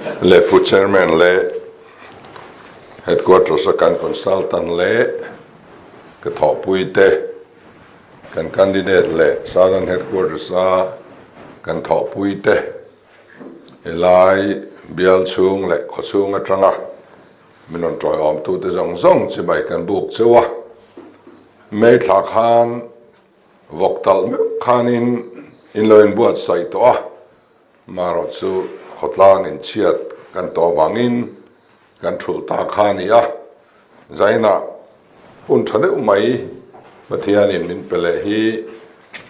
Leh Pu Chairman leh Headquarters a kan Consultant leh ka thawhpui te, kan candidate leh Southern Headquarters a kan thawhpui te helai bial chhung leh khaw chhung atanga min rawn tawiawm tute zawng zawng chibai kan buk cheu a. May thla khan vawk talh meuh khanin in lo inbuatsaih tawh a, marawh chu khawtlang inchhiat kan tawh avangin kan thulh ta kha a ni a. Zainah hun tha deuh mai Pathianin min pe leh hi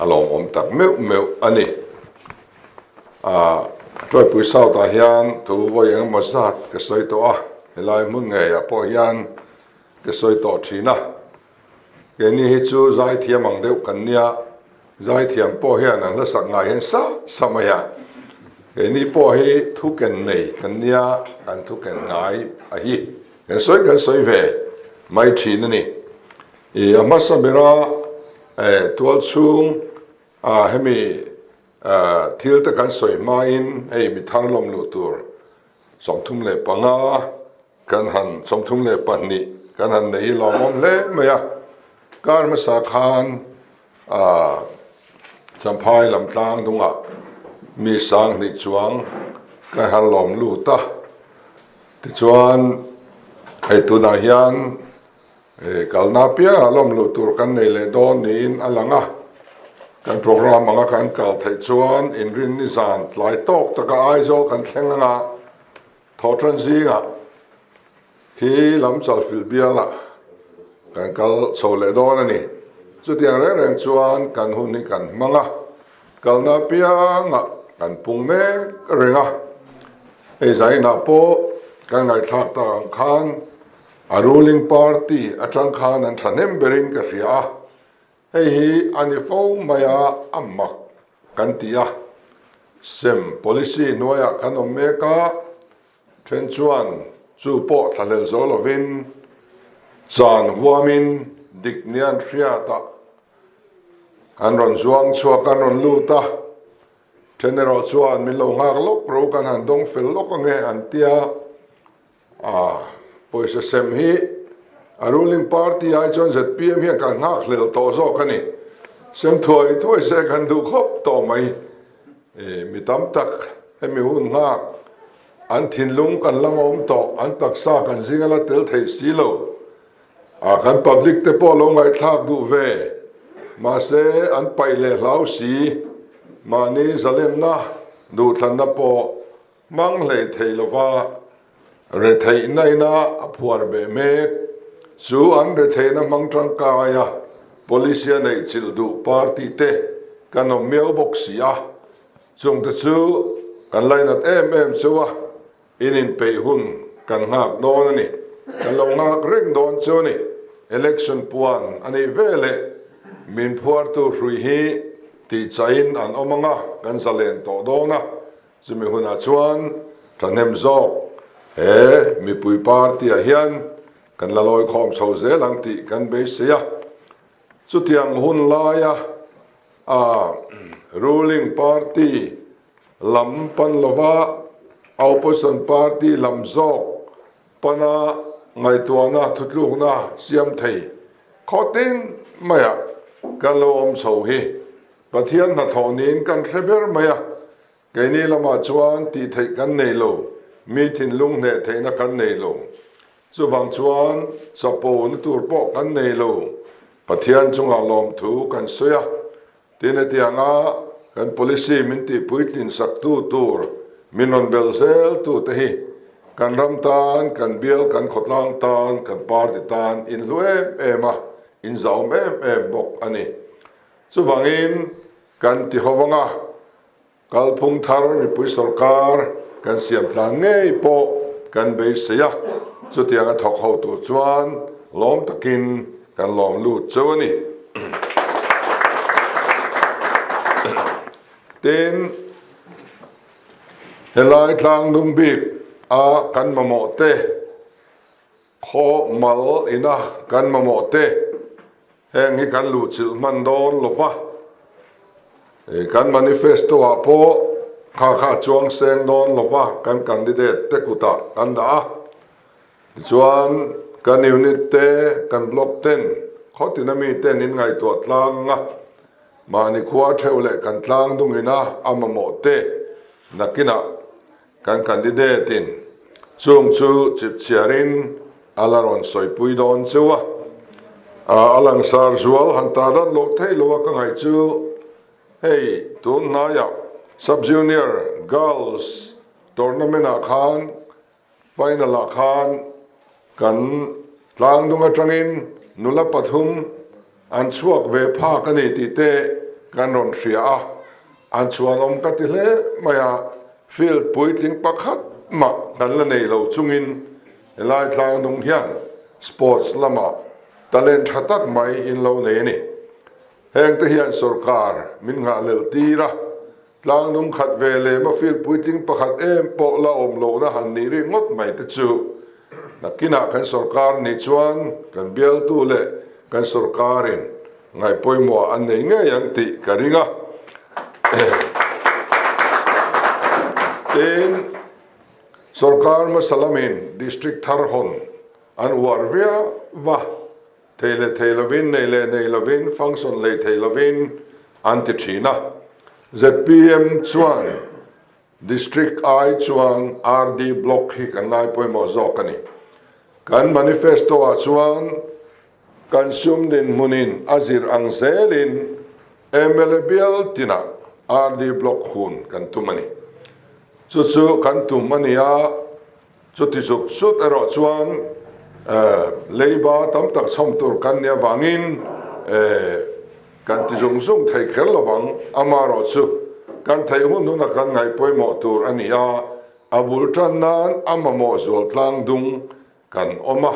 a lawmawm tak meuh meuh a ni. Tuaipui South ah hian thu vawi eng emaw zat ka sawi tawh a, helai hmun ngeiah pawh hian ka sawi tawh thin a. Keini hi chu zaithiam ang deuh kan nia, zaithiam pawh hian an hlasak ngai hian sa sa mai a. Keini pawh hi thu ken nei kan nia, kan thu ken ngai a hi kan sawi kan sawi ve mai thin a ni. I a hmasa bera tual chhung a hemi thil te kan sawi hmain hei mi thar lawm luh tur 35 Kan han 32 kan han nei hi lawmawm hle mai a, kar hmasa khan Champhai lam tlang dungah mi 2000 chuang kan han lawm lut a, tichuan hei tunah hian kalna apiangah lawm luh tur kan nei leh dawn niin a lang a, kan programme anga kan kal theih chuan inrinni zan tlai tawk taka Aizawl kan thleng anga Thawhṭan zingah khi lam chalfilh bialah kan kal chho leh dawn a ni. Chutiang reng reng chuan kan hun hi kan hmang a, kalna apiangah kan pung mek reng a. Hei zainah pawh kan ngaihthlak tak ang khan a ruling party atang khan an thahnem berin ka hria a, Hei hi a ni fo mai a, a mak kan ti a. Sem policy hnuaiah kan awm mek a, then chuan chu pawh thlahlel zo lovin chan huamin dik nian hriatah an rawn zuang chhuak, an rawn lut a. Then erawh chuan min lo nghak lawk ro kan han dawng fel lawk ange an tia. A pawisa sem hi a ruling party ai chuan zpm hian kan nghak hlel tawh zawk a ni. Sem thuai thuai se kan duh khawp tawh mai. Mi tam tak hemi hun nghak an thinlung kan la awm tawh, an taksa kan zinga la tel thei si lo. A kan public te pawh lo ngaihthlak duh ve. Mahse an paih leh hlau si. Mahni zalenna duhthlanna pawh Hmang hlei thei lova retheihna ina a phuar beh mek chu an retheihna hmang tangkaia policy a neih chilh duh party te kan awm miau bawk si a, chungte chu kan lainat em em chu a, in inpeih hun kan nghak dawn a ni, kan lo nghak reng dawn chu a ni. Election puan a nih veleh min phuartu hrui hi tihchaihin an awm anga kan zalen tawh dawn a. Chumi hunah chuan thahnem zawk he mipui party-ah hian kan la lawi khawm chho zel ang tih kan beisei a. Chutiang hun laia a ruling party lam pan lova opposition party lam zawk pana ngaihtuahna thutlukna siam thei khaw tin maiah kan lo awm chho hi Pathian hnathawh niin kan hre ber mai a, keini lamah chuan tih theih kan nei lo, mi thinlung hneh theihna kan nei lo. Chuvang chuan chapo na tur pawh kan nei lo, Pathian chungah lawmthu kan sawi a, tin hetianga kan policy min tih puitlin saktu tur min rawn bel zel tute hi kan ram tan, kan bial, kan khawtlang tan, kan party tan inhlu em em a, inzahawm em em bawk a ni. Chuvangin kan ti ho vang a, kalphung thar mipui sawrkar kan siam tlan ngei pawh kan beisei a, chutiang a thawk ho tur chuan lawm takin kan lawm lut cheu a ni. Tin, helai tlangnung bik a kan mamawh te, Khaw mal ina kan mamawh te heng hi kan luhchilh hman dawn lo va, kan manifesto ah pawh Kha kha a chuang seng dawn lo va, kan candidate te kutah kan dah a. Tichuan, kan unit te, kan block ten, khawtina mi ten in ngaihtuah tlang a, mahni khua theuh leh kan tlang dungin a a mamawh te nakinah kan candidate in chung chu chipchhiarin a la rawn sawipui dawn cheu a. A langsar zual han tarlan loh theih lo a ka ngaih chu hei tun hnaiah Sub-Junior Girls Tournament ah khan Final ah khan kan tlangdung atangin nula pathum an chhuak ve phak a ni tih te kan rawn hria a, an chhuanawm ka ti hle mai a, field puitling pakhat mah kan la nei lo chungin helai tlangdung hian sports lamah talent tha tak mai in lo nei a ni. Hengte hian sorkar min nghah lel tir a, Tlang nung khat ve leh mafil puitling pakhat em pawh la awm lohna han nih rih ngawt mai te chu nakinah kan sorkar nih chuan kan bialtu leh kan sorkarin ngaihpawimawh an nei ngei ang tih ka ring a. Tin, sorkar hmasa lamin district thar hawn an uar viau va. Thei leh thei lovin, nei leh nei lovin, function lei thei lovin an ti thin a. Zpm chuan District ai chuan RD Block hi kan ngai pawimawh zawk a ni. Kan manifesto ah chuan kan sum dinhmunin a zir ang zelin mla bial tinah RD Block hun kan tum a ni. Chu chu kan tum a ni a. Chuti zut zut erawh chuan leiba tam tak chhawm tur kan nih avangin kan ti zung zung thei kher lo vang. Amaherawh chu kan theih hun huna kan ngaih pawimawh tur a ni a, a bul tan nan a mamawh zual tlang dung kan awm a,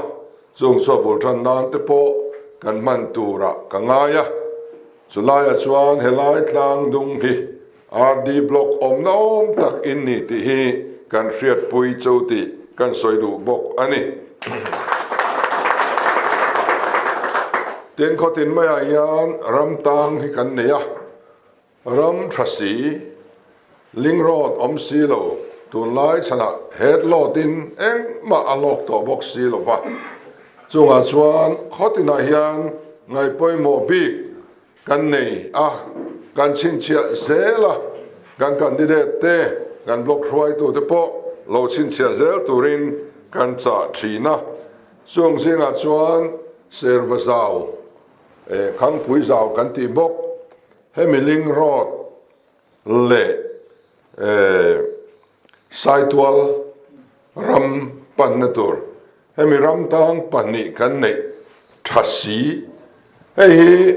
chung chu a bul tan nan te pawh kan hman turah ka ngai a. Chulaiah chuan helai tlang dung hi RD Block awmna awm tak in ni tih hi kan hriatpui cho tih kan sawi duh bawk a ni. Tin, khawtin maiah hian ram tang hi kan nei a, ram tha si, ling road awm si lo, tunlai chhanah head load in engmah a lawk tawh bawk si lo va, chungah chuan khawtinah hian ngaihpawimawh bik Kan nei a, kan chhinchhiah zel a, kan candidate te, kan block hruaitute pawh lo chhinchhiah zel turin kan chah thin a. Chung zingah chuan Serva zau, Khangpui zau kan tih bawk, hemi Ling Road leh Saitual ram panna tur, hemi ram tang pahnih kan neih tha si. Hei hi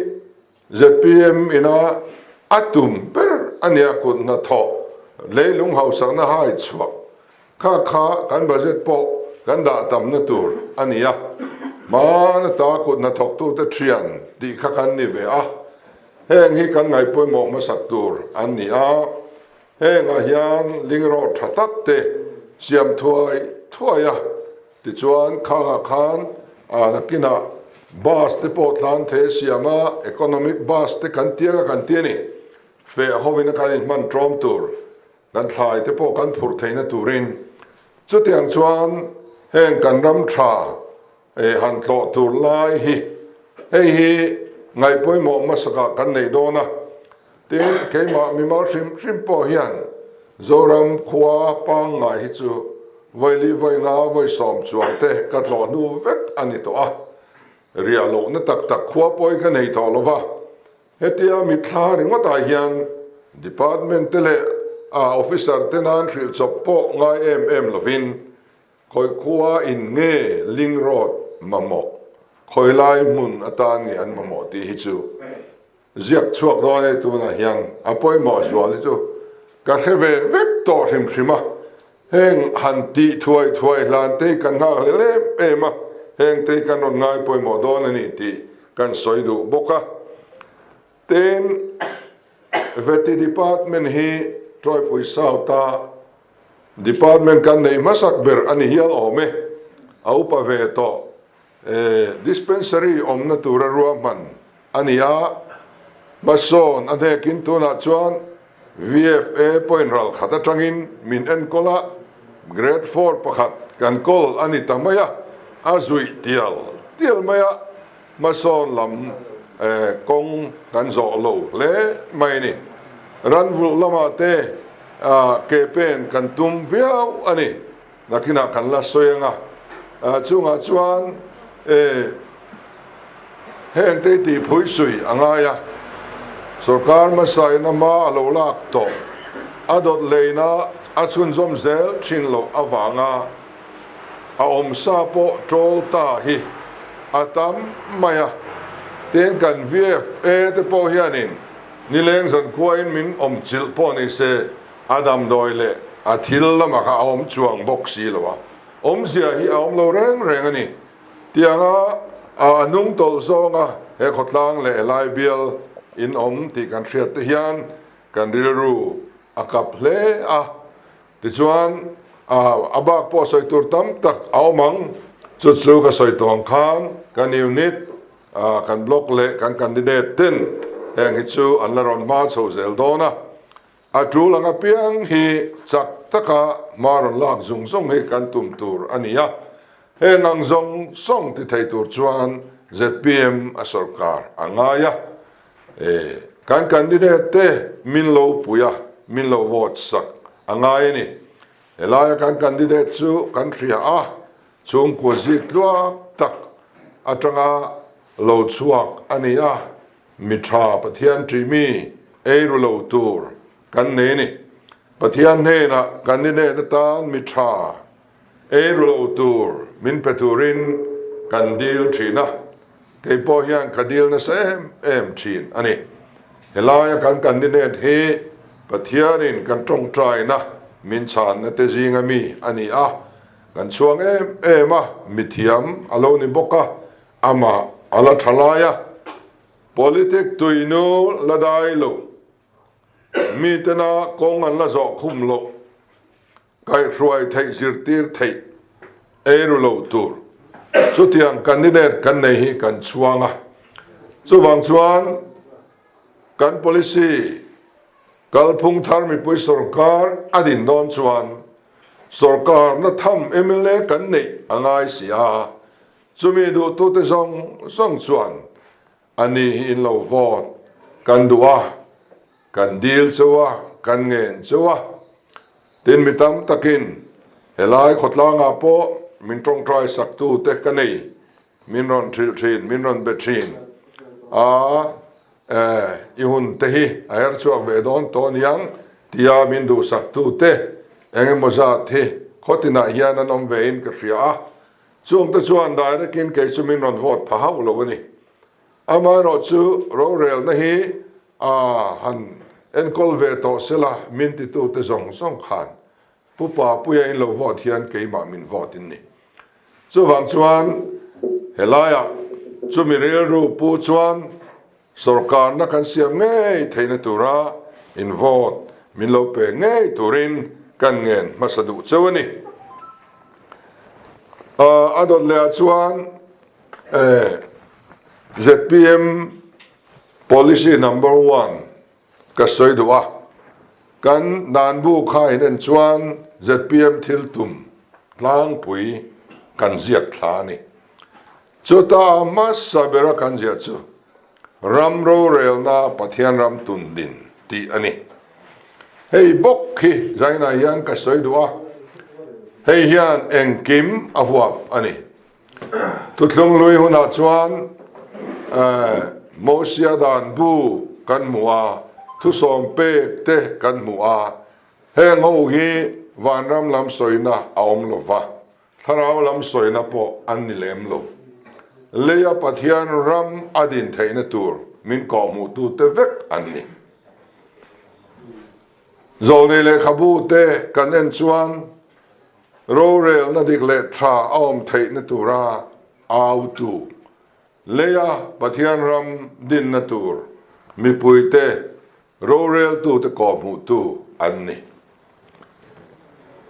zpm ina a tum ber a nia kut hnathawh leilung hausakna hai chhuah kha kha kan budget pawh kan dah tamna tur a ni a, hmana ta kut hnathawktute thian tih kha kan ni ve a, heng hi kan ngaihpawimawh hmasak tur an ni a. Hengah hian ling rawh tha tak te siam thuai thuai a, tichuan khangah khan nakinah bus te pawh tlan thei siam a, economic bus te kan tia ka kan ti a ni, feh hovin a kan inhman tlawm tur, kan thlai te pawh kan phurh theihna turin. Chutiang chuan heng kan ram tha han tlawh tur lai hi hei hi ngaihpawimawh hmasakah kan nei dawn a, Tin, keimah mimal hrim hrim pawh hian Zoram khua pangngai hi chu vawi li vawi nga vawi sawm chuang te ka tlawh hnu vek a ni tawh a, riah lohna tak tak khua pawi ka nei tawh lo va, hetia mitthla ringawtah hian department te leh a officer te nan hrilh chawp pawh ngai em em lovin khawi khua in nge link road mamawh, khawi lai hmun atan nge an mamawh tih hi chu Ziak chhuak dawn e tunah hian a pawimawh zual hi chu ka hre ve vek tawh hrim hrim a, heng han tih thuai thuai hlan te hi kan nghak hlel em em a, heng te hi kan rawn ngai pawimawh dawn a ni tih kan sawi duh bawk a. Tin, Vety Department hi Tawipui South-a Department kan neih hmasak ber a ni hial awm e, a upa ve tawh. Dispensary awmna tura ruahman a ni a, hmasawn a hnekin tunah chuan VFA pawhin ral khat atangin min enkawl a, Grade Four pakhat kan kawl a ni ta mai a, a zuih tial tial mai a, hmasawn lam kawng kan zawh lo hle mai a ni. Ranvulh lamah te ke pen kan tum viau a ni. Nakinah kan la sawi ang a, chungah chuan e heng te tih phui sui a ngai a, sorkar hmasa in a hma a lo lak tawh, a dawt leina a chhunzawm zel thin loh avanga a awmsa pawh ṭawl ta hi a tam mai a, tin kan VFA te pawh hianin nileng zankhuain min awmchilh pawh ni se, A damdawi leh a thil lamah kha a awm chuang bawk si lo a, awmzia hi a awm lo reng reng a ni. Tianga a nung tawlh zawnga he khawtlang leh helai bial in awm tih kan hriat te hian kan rilru a kap hle a. Tichuan a bak pawh sawi tur tam tak a awm ang, chu chu ka sawi tawh ang khan kan unit, kan block leh kan candidate ten heng hi chu an la rawn hma chho zel dawn a. A tul ang apiang hi chak taka hma rawn lak zung zung hi kan tum tur a ni a, heng ang zawng zawng ti thei tur chuan zpm a sawrkar a ngai a, e kan candidate te min lo pui a, min lo vote sak a ngai a ni. Helaia kan candidate chu kan hria a, chhungkua zik tluak tak atanga lo chhuak a ni a, Mi tha Pathian ṭih mi ei ru lo tur kan nei a ni. Pathian hnenah kan ineh atan mi tha ei ru lo tur min pe turin kan dil ṭhin a, kei pawh hian ka dil nasa em em ṭhin a ni. Helaia kan candidate hi Pathianin kan ṭawngṭaina min chhanna te zinga mi a ni a, kan chhuang em em a, mithiam a lo ni bawk a, Amah a la tha lai a, politic tuinu la dai lo, mitena kawng an la zawh khum loh, kaihhruai theih zirtir theih ei ru lo tur chutiang candidate kan nei hi kan chhuang a. Chuvang chuan kan policy kalphung thar mipui sorkar a din dawn chuan sorkarna tham mla kan neih a ngai si a, Chumi duhtute zawng zawng chuan a ni hi in lo vote kan duh a, kan dil cheu a, kan ngen cheu a. Tin mi tam takin helai khawtlangah pawh min tawngtai saktute ka nei, min rawn hrilh thin, min rawn be thin a, i hun te hi a her chhuak ve dawn tawh aniang tia min duhsaktute eng emaw zat hi khawtinah hian an awm vein ka hria a. Chungte chuan direct-in kei chu min rawn vote pha hauh lo a ni. Amaherawh chu rorelna hi a han enkawl ve tawh sela min titute zawng zawng khan Pu Papuia in lo vote hian keimah min vote in ni. Chuvang chuan helaiah chumi rilru pu chuan Sorkarna kan siam ngei theihna tura in vote min lo pe ngei turin kan ngen hmasa duh cheu a ni. A dawt leh ah chuan zpm policy number one ka sawi duh a, kan danbu kha in en chuan zpm thil tum tlangpui kan ziak thla a ni. Chuta hmasa bera kan ziah chu ram rorelna Pathian ram tun din tih a ni. Hei bawk hi zainah hian ka sawi duh a, hei hian engkim a huap a ni. Thuthlung lui hunah chuan Mosia dan bu kan hmu a, thusawm pek te kan hmu a, heng ho hi vanram lam sawina a awm lo va. Thlarau lam sawina pawh an ni lem lo. Leia Pathian ram a din theihna tur min kawhhmuhtute vek an ni. Zawlnei lehkhabu te kan en chuan rorelna dik leh tha a awm theihna tura autu, leia Pathian ram dinna tur mipuite roreltute kawhhmuhtu an ni.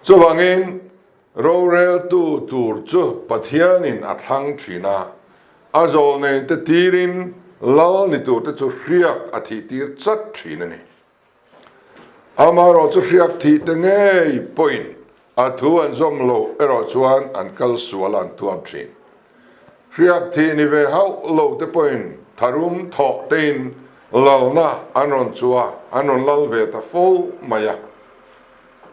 Chuvangin, roreltu tur chu Pathianin a thlang thin a, a zawlneinte tirin lal ni turte chu hriak a thihtir chat thin a ni. Amaherawh chu hriak thih te ngei pawhin a thu an zawm loh erawh chuan an kal sual a an tuar thin. Hriak thih ni ve hauh lo te pawhin tharum thawh tein lalna an rawn chu a, an rawn lal ve ta fo mai a.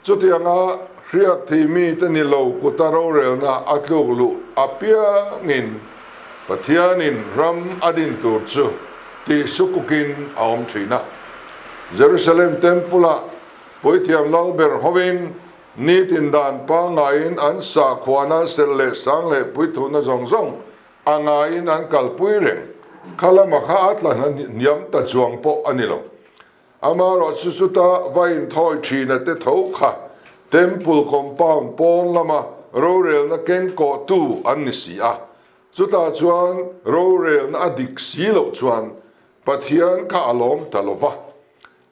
Chutianga hriak thih mite ni lo kuta rorelna a tluk luh apiangin Pathianin ram a din tur chu tih sukukin a awm thin a. Jerusalem Temple-ah Puithiam Lalber hovin nitin dan pangaiin an sakhuana serh leh sang leh puithuhna zawng zawng a ngaiin an kalpui reng. Kha lama kha a tla hniam ta chuang pawh a ni lo. Amaherawh chu chuta va inthawi thina te tho kha Temple compound pawn lama rorelna kengkawhtu an ni si a. Chutah chuan rorelna a dik si loh chuan Pathian kha a lawm ta lo va.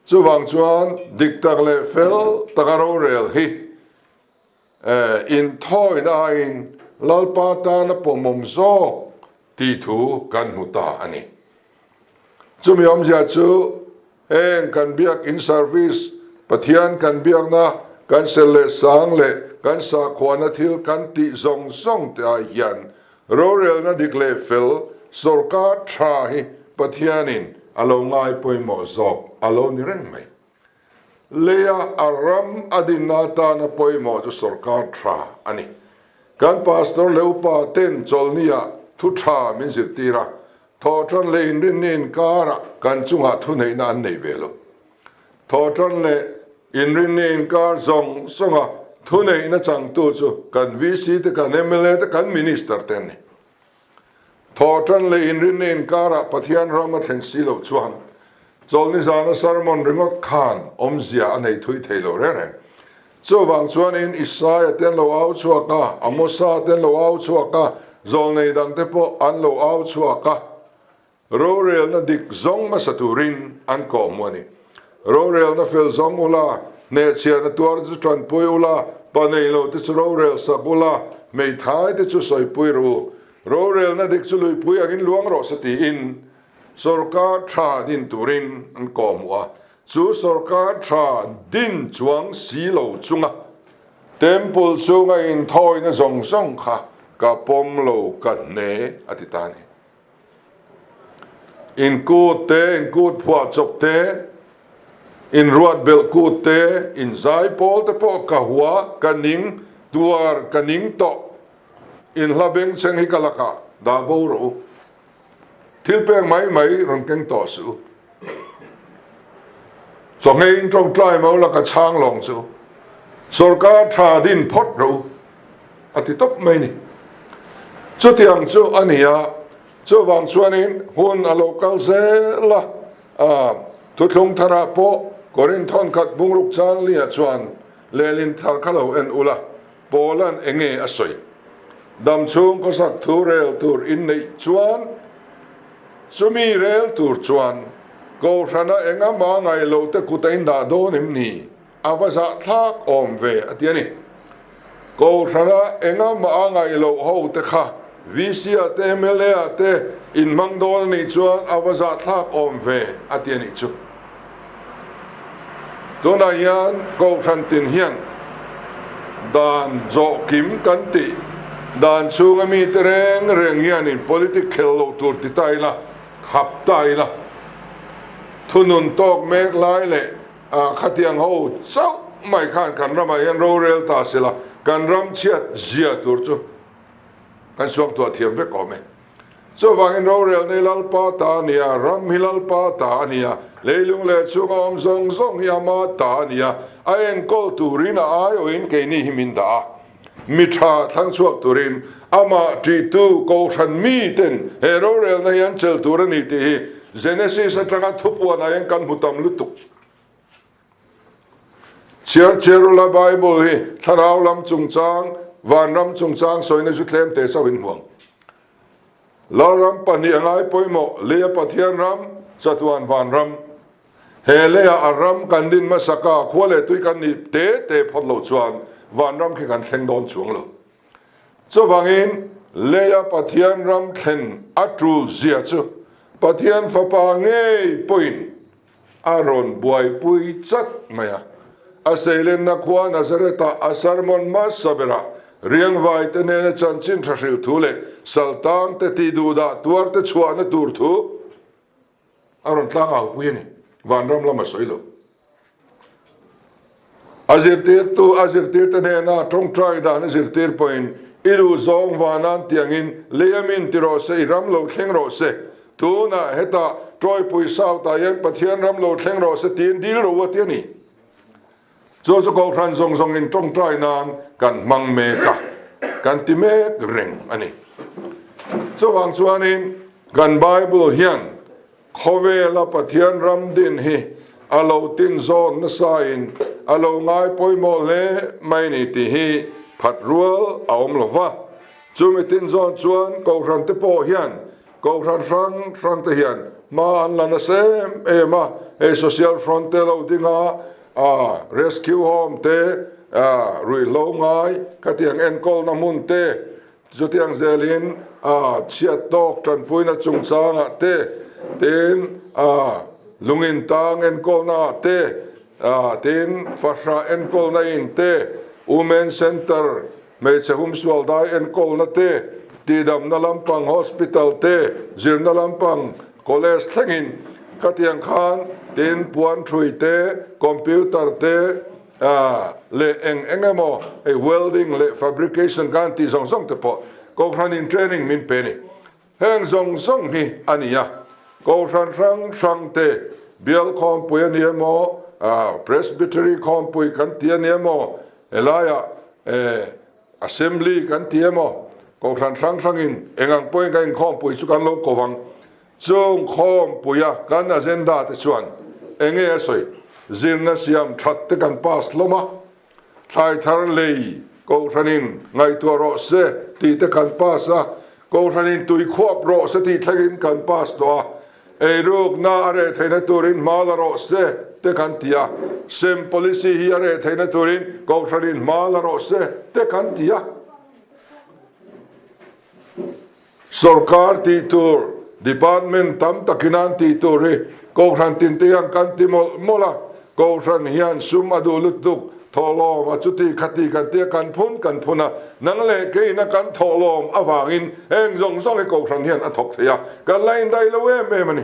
Chuvang chuan dik tak leh fel taka rorel hi inthawina aiin Lalpa tana pawmawm zawk tih thu kan hmu ta a ni. Chumi awmzia chu heng kan biak in service, Pathian kan biakna, kan sel leh sang leh kan sakhuana thil kan tih zawng zawng te ai hian Rorelna dik leh fel sawrkar tha hi Pathianin a lo ngai pawimawh zawk a lo ni reng mai. Leia a ram a dinna atana pawimawh chu sawrkar tha a ni. Kan pastor leh upa ten chawlhniah thu tha min zirtir a, thawhtan leh inrinni inkarah kan chungah thuneihna an nei ve lo. Thawhtan leh inrinni inkar zawng zawnga thuneihna changtu chu kan VC te, kan mla te, kan Minister te an ni. Thawhtan leh inrinni inkarah Pathian ram a thlen si loh chuan chawlhni zana sermon ringawt khan awmzia a nei thui thei lo reng reng. Chuvang chuanin Isaia te an lo au chhuak a, Amosa te an lo au chhuak a, zawlnei dangte pawh an lo au chhuak a. Rorelna dik zawng hmasa turin an kawhhmuh a ni. Rorelna fel zawng ula, hnehchhiahna tuar chu tanpui ula, pa nei lo te chu rorel sak ula, hmeithai te chu sawipui rawh u. Rorelna dik chu luipui angin luang rawh se tiin sawrkar tha din turin an kawhhmuh a. Chu sawrkar tha din chuang si lo chunga Temple chunga inthawina zawng zawng kha ka pawm lo ka hne a ti ta a ni. In kut te, in kut phuah chawp te, in ruat belh kut te, in zai pawl te pawh ka hua, ka ning, tuar ka ning tawh. In hla bengchheng hi ka lakah dah bo rawh u. Thil pek mai mai rawn keng tawh suh u. Chawhmeiin tawngtai mau la ka chhang lawng chu sawrkar tha din phawt rawh u a ti tawp mai ni. Chutiang chu a ni a, chuvang chuanin hun a lo kal zel a, a thuthlung tharah pawh Korinth thawnkhat bungruk changlia chuan lehlin thar kha lo en ula, Paula'n enge a sawi? Dam chhung khawsak thu rel tur inneih chuan chumi rel tur chuan Kohhrana engama ngaih loh te kut a indah dawn em ni? A va zahthlak awm ve a ti a ni. Kohhrana engama a ngaih loh ho te kha VC ah te mla ah te inhmang dawn a nih chuan a va zahthlak awm ve a ti a nih chu. Tunah hian Kohhran tin hian dan zawh kim kan tih dan chhunga mite reng reng hianin politic khel loh tur ti ta ila, khap ta ila, thunun tawk mek lai leh khatiang ho chauh mai khan kan ramah hian rorel ta sela, kan ram chhiat zia tur chu kan suangtuah thiam vek awm e. Chuvangin rorel nei Lalpa ta a ni a, ram hi Lalpa ta a ni a, leilung leh chhunga awm zawng zawng hi ama ta a ni a, a enkawl turin a aiawhin keini hi min dah a. Mi tha thlang chhuak turin amah ṭihtu Kohhran miten he rorelna hi an chel tur a ni tih hi Genesis aṭanga thupuanah hian kan hmu tam lutuk. Chhiar chhiar ula Bible hi thlarau lam chungchang, vanram chungchang sawina chu tlem teh chauhin hmu ang. Lalram pahnih a ngai pawimawh, Leia Pathian ram, chatuan vanram. He leia a ram kan din hmasa ka khua leh tui kan nih te te phawt loh chuan vanram khi kan thleng dawn chuang lo. Chuvangin leia Pathian ram thlen a tul zia chu Pathian Fapa ngei pawhin a rawn buaipui chat mai a. A seilenna khua Nazareth-ah a sermon hmasa berah riangvaite nena chanchin tha hrilh thu leh saltangte tih duhdah tuarte chhuahna tur thu a rawn tlang au pui a ni. Vanram lam a sawi lo. A zirtirtu a zirtirte hnena tawngtai dan a zirtir pawhin, I duh zawng vanan tiangin lei a min ti rawh se, i ram lo thleng rawh se. Tunah hetah Tawipui South-ah hian Pathian ram lo thleng rawh se tiin dil ro a ti a ni. Chu chu Kohhran zawng zawngin tawngtai nan kan hmang mek a, kan ti mek reng a ni. Chuvang chuanin kan Bible hian Khawvela Pathian ram din hi a lo tin zawn nasain a lo ngai pawimawh hle mai ni tih hi phat rual a awm lo va. Chumi tin zawn chuan Kohhran te pawh hian Kohhran hrang hrang te hian hma an la nasa em em a, hei Social Front te lo ding a, Rescue Home te, ruihhlo ngai khatiang enkawlna hmun te, Chutiang zelin a chhiat tawk tanpuina chungchangah te, tin a lungin tang enkawlnaah te, tin fahrah enkawlna in te, Women Centre hmeichhe humsual dai enkawlna te, tihdamna lampang hospital te, zirna lampang college thlengin khatiang khan tin puanthui te, computer te, leh eng eng emaw hei welding leh fabrication khan tih zawng zawng te pawh Kohhranin training min pe a ni. Heng zawng zawng hi a ni a, Kohhran hrang hrang te Bial khawmpui a ni emaw, Presbytery khawmpui kan ti a ni emaw, helaiah Assembly kan ti emaw, Kohhran hrang hrangin eng ang pawhin kan inkhawmpui chu kan lo ko vang. Chung khawmpuia kan agenda te chuan enge a sawi? Zirna siam that te kan pass hlawm a, thlai thar lei Kohhranin ngaihtuah rawh se tih te kan pass a, Kohhranin tui khuap rawh se tih thlengin kan pass tawh a, eirukna a reh theihna turin hma la rawh se te kan ti a, sem policy hi a reh theihna turin Kohhranin hma la rawh se te kan ti a. Sorkar tih tur, department tam takin an tih tur hi Kohhran tinte hian kan ti mawlh mawlh a, Kohhran hian sum a duh lutuk, thawhlawm a chuti khati kan tia kan phun kan phun a, nang leh keina kan thawhlawm avangin heng zawng zawng hi Kohhran hian a thawk thei a, kan la indaih lo em em a ni.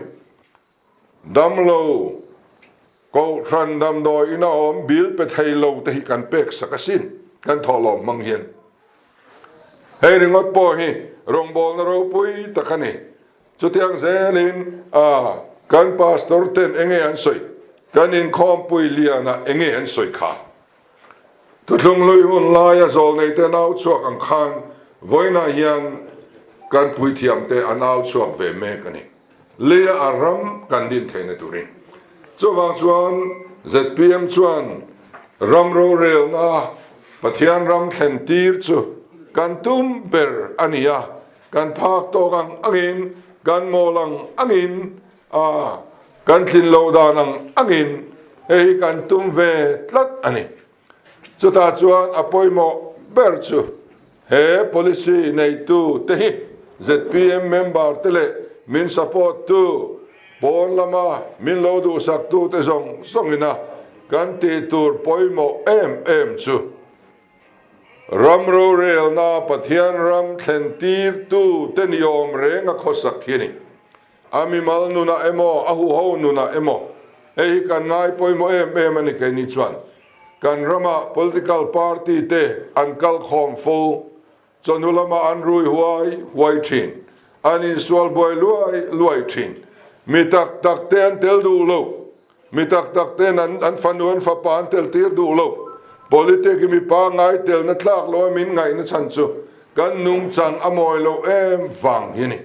Damlo, Kohhran damdawi ina awm bill pe thei lo te hi kan pek sak asin, kan thawhlawm hmang hian. Hei ringawt pawh hi rawngbawlna ropui tak a ni. Chutiang zelin a kan pastor ten enge an sawi, kan inkhawmpui lianah enge an sawi kha. Thuthlung lui hun laia zawlneite an au chhuak ang khan vawiinah hian kan puithiamte an au chhuak ve mek a ni. Leia a ram kan din theihna turin. Chuvang chuan zpm chuan ram rorelna Pathian ram thlen tir chu kan tum ber a ni a, kan phak tawk ang angin, kan mawl ang angin, a kan tlin lo dan ang angin hei hi kan tum ve tlat a ni. Chutah chuan a pawimawh ber chu he policy neitu te hi zpm member te leh min support tu pawn lama min lo duhsak tu te zawng zawng ina kan tih tur pawimawh em em chu ram rorelna Pathian ram thlen tir tu te ni awm reng a khawsak hi a ni. A mimal nunah emaw, a huho nunah emaw, hei hi kan ngai pawimawh em em a ni keini chuan. Kan rama political party te an kal khawm fo, chawhnu lamah an rui huai huai thin, an insual buai luai luai thin. Mi tak tak te an tel duh lo, mi tak tak ten an an fanu an fapa an tel tir duh lo. Politic hi mi pangngai telna tlak lo a min ngaihna chhan chu kan nungchang a mawi loh em vang hi a ni.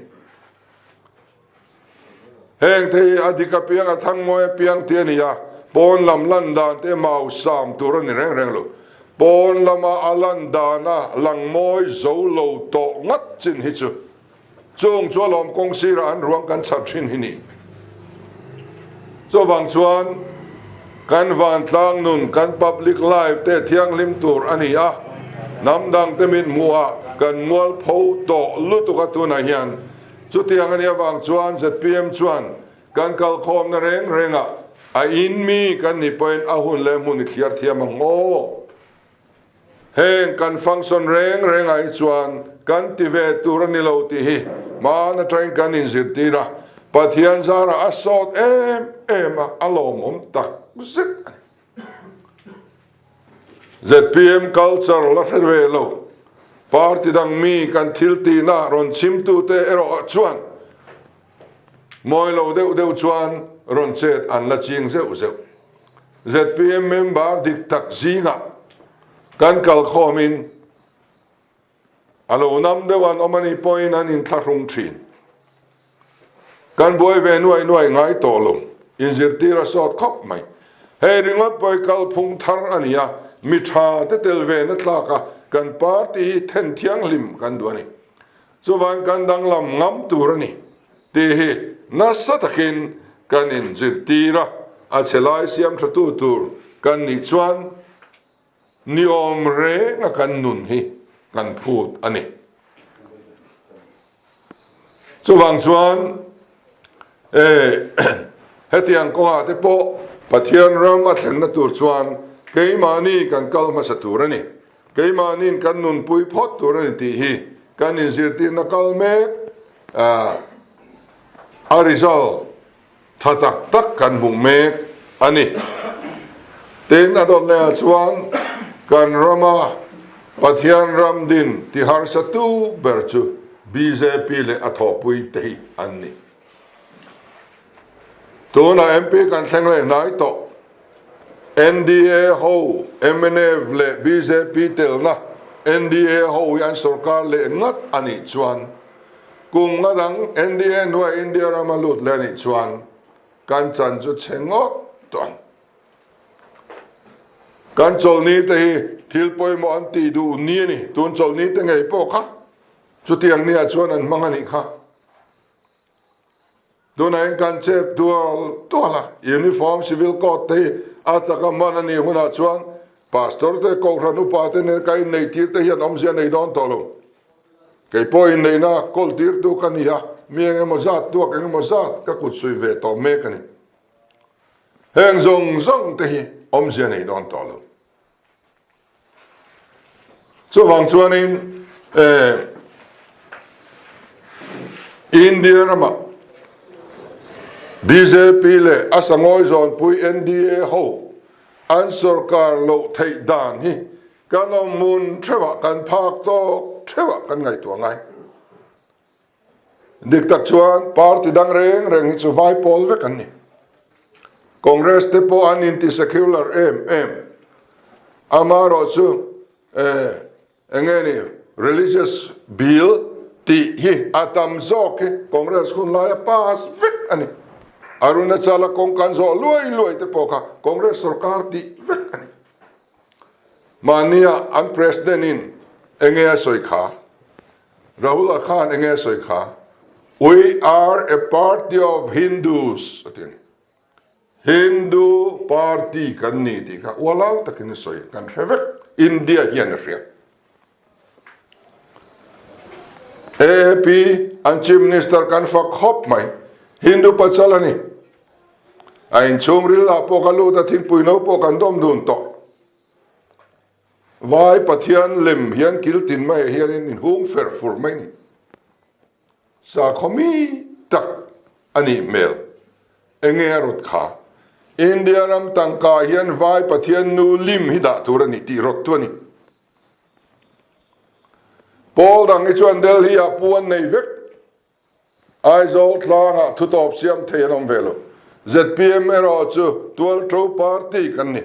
Heng te hi a dik apiang a thang mawi apiang tih a ni a, pawn lam lan dan te mau sam tur a ni reng reng lo. Pawn lama a lan dana lang mawi zo lo tawh ngat chin hi chu chung chu alawm kawng sirah an ruang kan chhar thin hi ni. Chuvang chuan kan vantlang nun, kan public life te thianghlim tur a ni a, hnam dang te min hmuhah kan mualpho tawh lutuk a tunah hian chutiang a nih avang chuan zpm chuan kan kalkhawmna reng rengah A in mi kan nih pawhin a hun leh hmun i thliar thiam ang aw. Heng kan function reng rengah hi chuan kan ti ve tur a ni lo tih hi hmaan atangin kan inzirtir a, Pathian zarah a sawt em em a, a lawmawm tak zet a ni. Zpm culture la hre ve lo, party dang mi kan thil tihna rawn chhimtute erawh chuan mawi lo deuh deuh chuan rawn chet an la ching zeuh zeuh. Zpm member dik tak zingah kan kalkhawmin a lo nam deuh an awm a nih pawhin an inthlahrung thin. Kan buai ve nuai nuai ngai tawh lo, inzirtir a sawt khawp mai. Hei ringawt pawh hi kalphung thar a ni a, mi tha te tel ve na tlak a kan party hi then thianghlim kan duh a ni. Chuvang kan danglam ngam tur a ni tih hi nasa takin kan inzirtir a, a chhe lai siam thatu tur kan nih chuan niawm renga kan nun hi kan phut a ni. Chuvang chuan hetiang kawngah te pawh Pathian ram a thlenna tur chuan keimahni kan kal hmasa tur a ni. Keimahniin kan nunpui phawt tur a ni tih hi kan inzirtirna kal mek a result tha tak tak kan hmuh mek a ni. Tin, a dawt lehah chuan kan rama Pathian ram din ti harsatu ber chu bjp leh a thawhpui te hi an ni. Tunah MP kan thleng leh hnai tawh. NDA ho, mnf leh bjp telna NDA ho hi an sorkar leh ngat a nih chuan kum nga dang NDA hnuaia India rama lut leh a nih chuan kan chan chu chhe ngawt tawh ang. Kan chawlhni te hi thil pawimawh an tih duh ni a ni. Tun chawlhni te ngei pawh kha chutiang niah chuan an hmang a nih kha. Tunah hian kan chep tual tual a, Uniform Civil Code te hi a taka hman a nih hunah chuan Pastor te, Kohhran upa te nen ka inneih tir te hian awmzia nei dawn tawh lo. Kei pawh inneihna kawl tirtu ka ni a, mi eng emaw zat tuak eng emaw zat ka kut suih ve tawh mek a ni. Heng zawng zawng te hi awmzia nei dawn tawh lo. Chuvang chuanin India ramah bjp leh a sangawi zawnpui NDA ho an sorkar loh theih dan hi kan awm hmun theuhah kan phak tawk theuhah kan ngaihtuah ngai. Dik tak chuan party dang reng reng hi chu vai pawl vek an ni. Congress te pawh an inti secular em em. Amaherawh chu eh enge ni religious bill tih hi a tam zawk hi Congress hun laia pass vek a ni. Arunachala kawng kan zawh luai luai te pawh kha Congress sorkar tih vek a ni. Mahnia an president in enge a sawi kha? Rahul-a khan enge a sawi kha? We are a party of Hindus a ti a ni. Hindu party kan ni tih kha ualau takin a sawi kan hre vek. India hian a hria. AAP an Chief Minister kan fak khawp mai. Hindu pachal a ni. A inchhungril ah pawh ka lut a, thingpui no pawh kan dawm dun tawh. Vai Pathian lem hian kil tin maiah hianin inhung fer fur mai ni. Sakhaw mi tak a nih hmel. Enge a rawt kha? India ram tangka hian Vai Pathian nu lim hi dah tur a ni tih rawt tu a ni. Pawl dang hi chuan Delhi ah pu an nei vek. Aizawl tlangah thutawp siam thei an awm ve lo. Zpm erawh chu tualṭo party kan ni.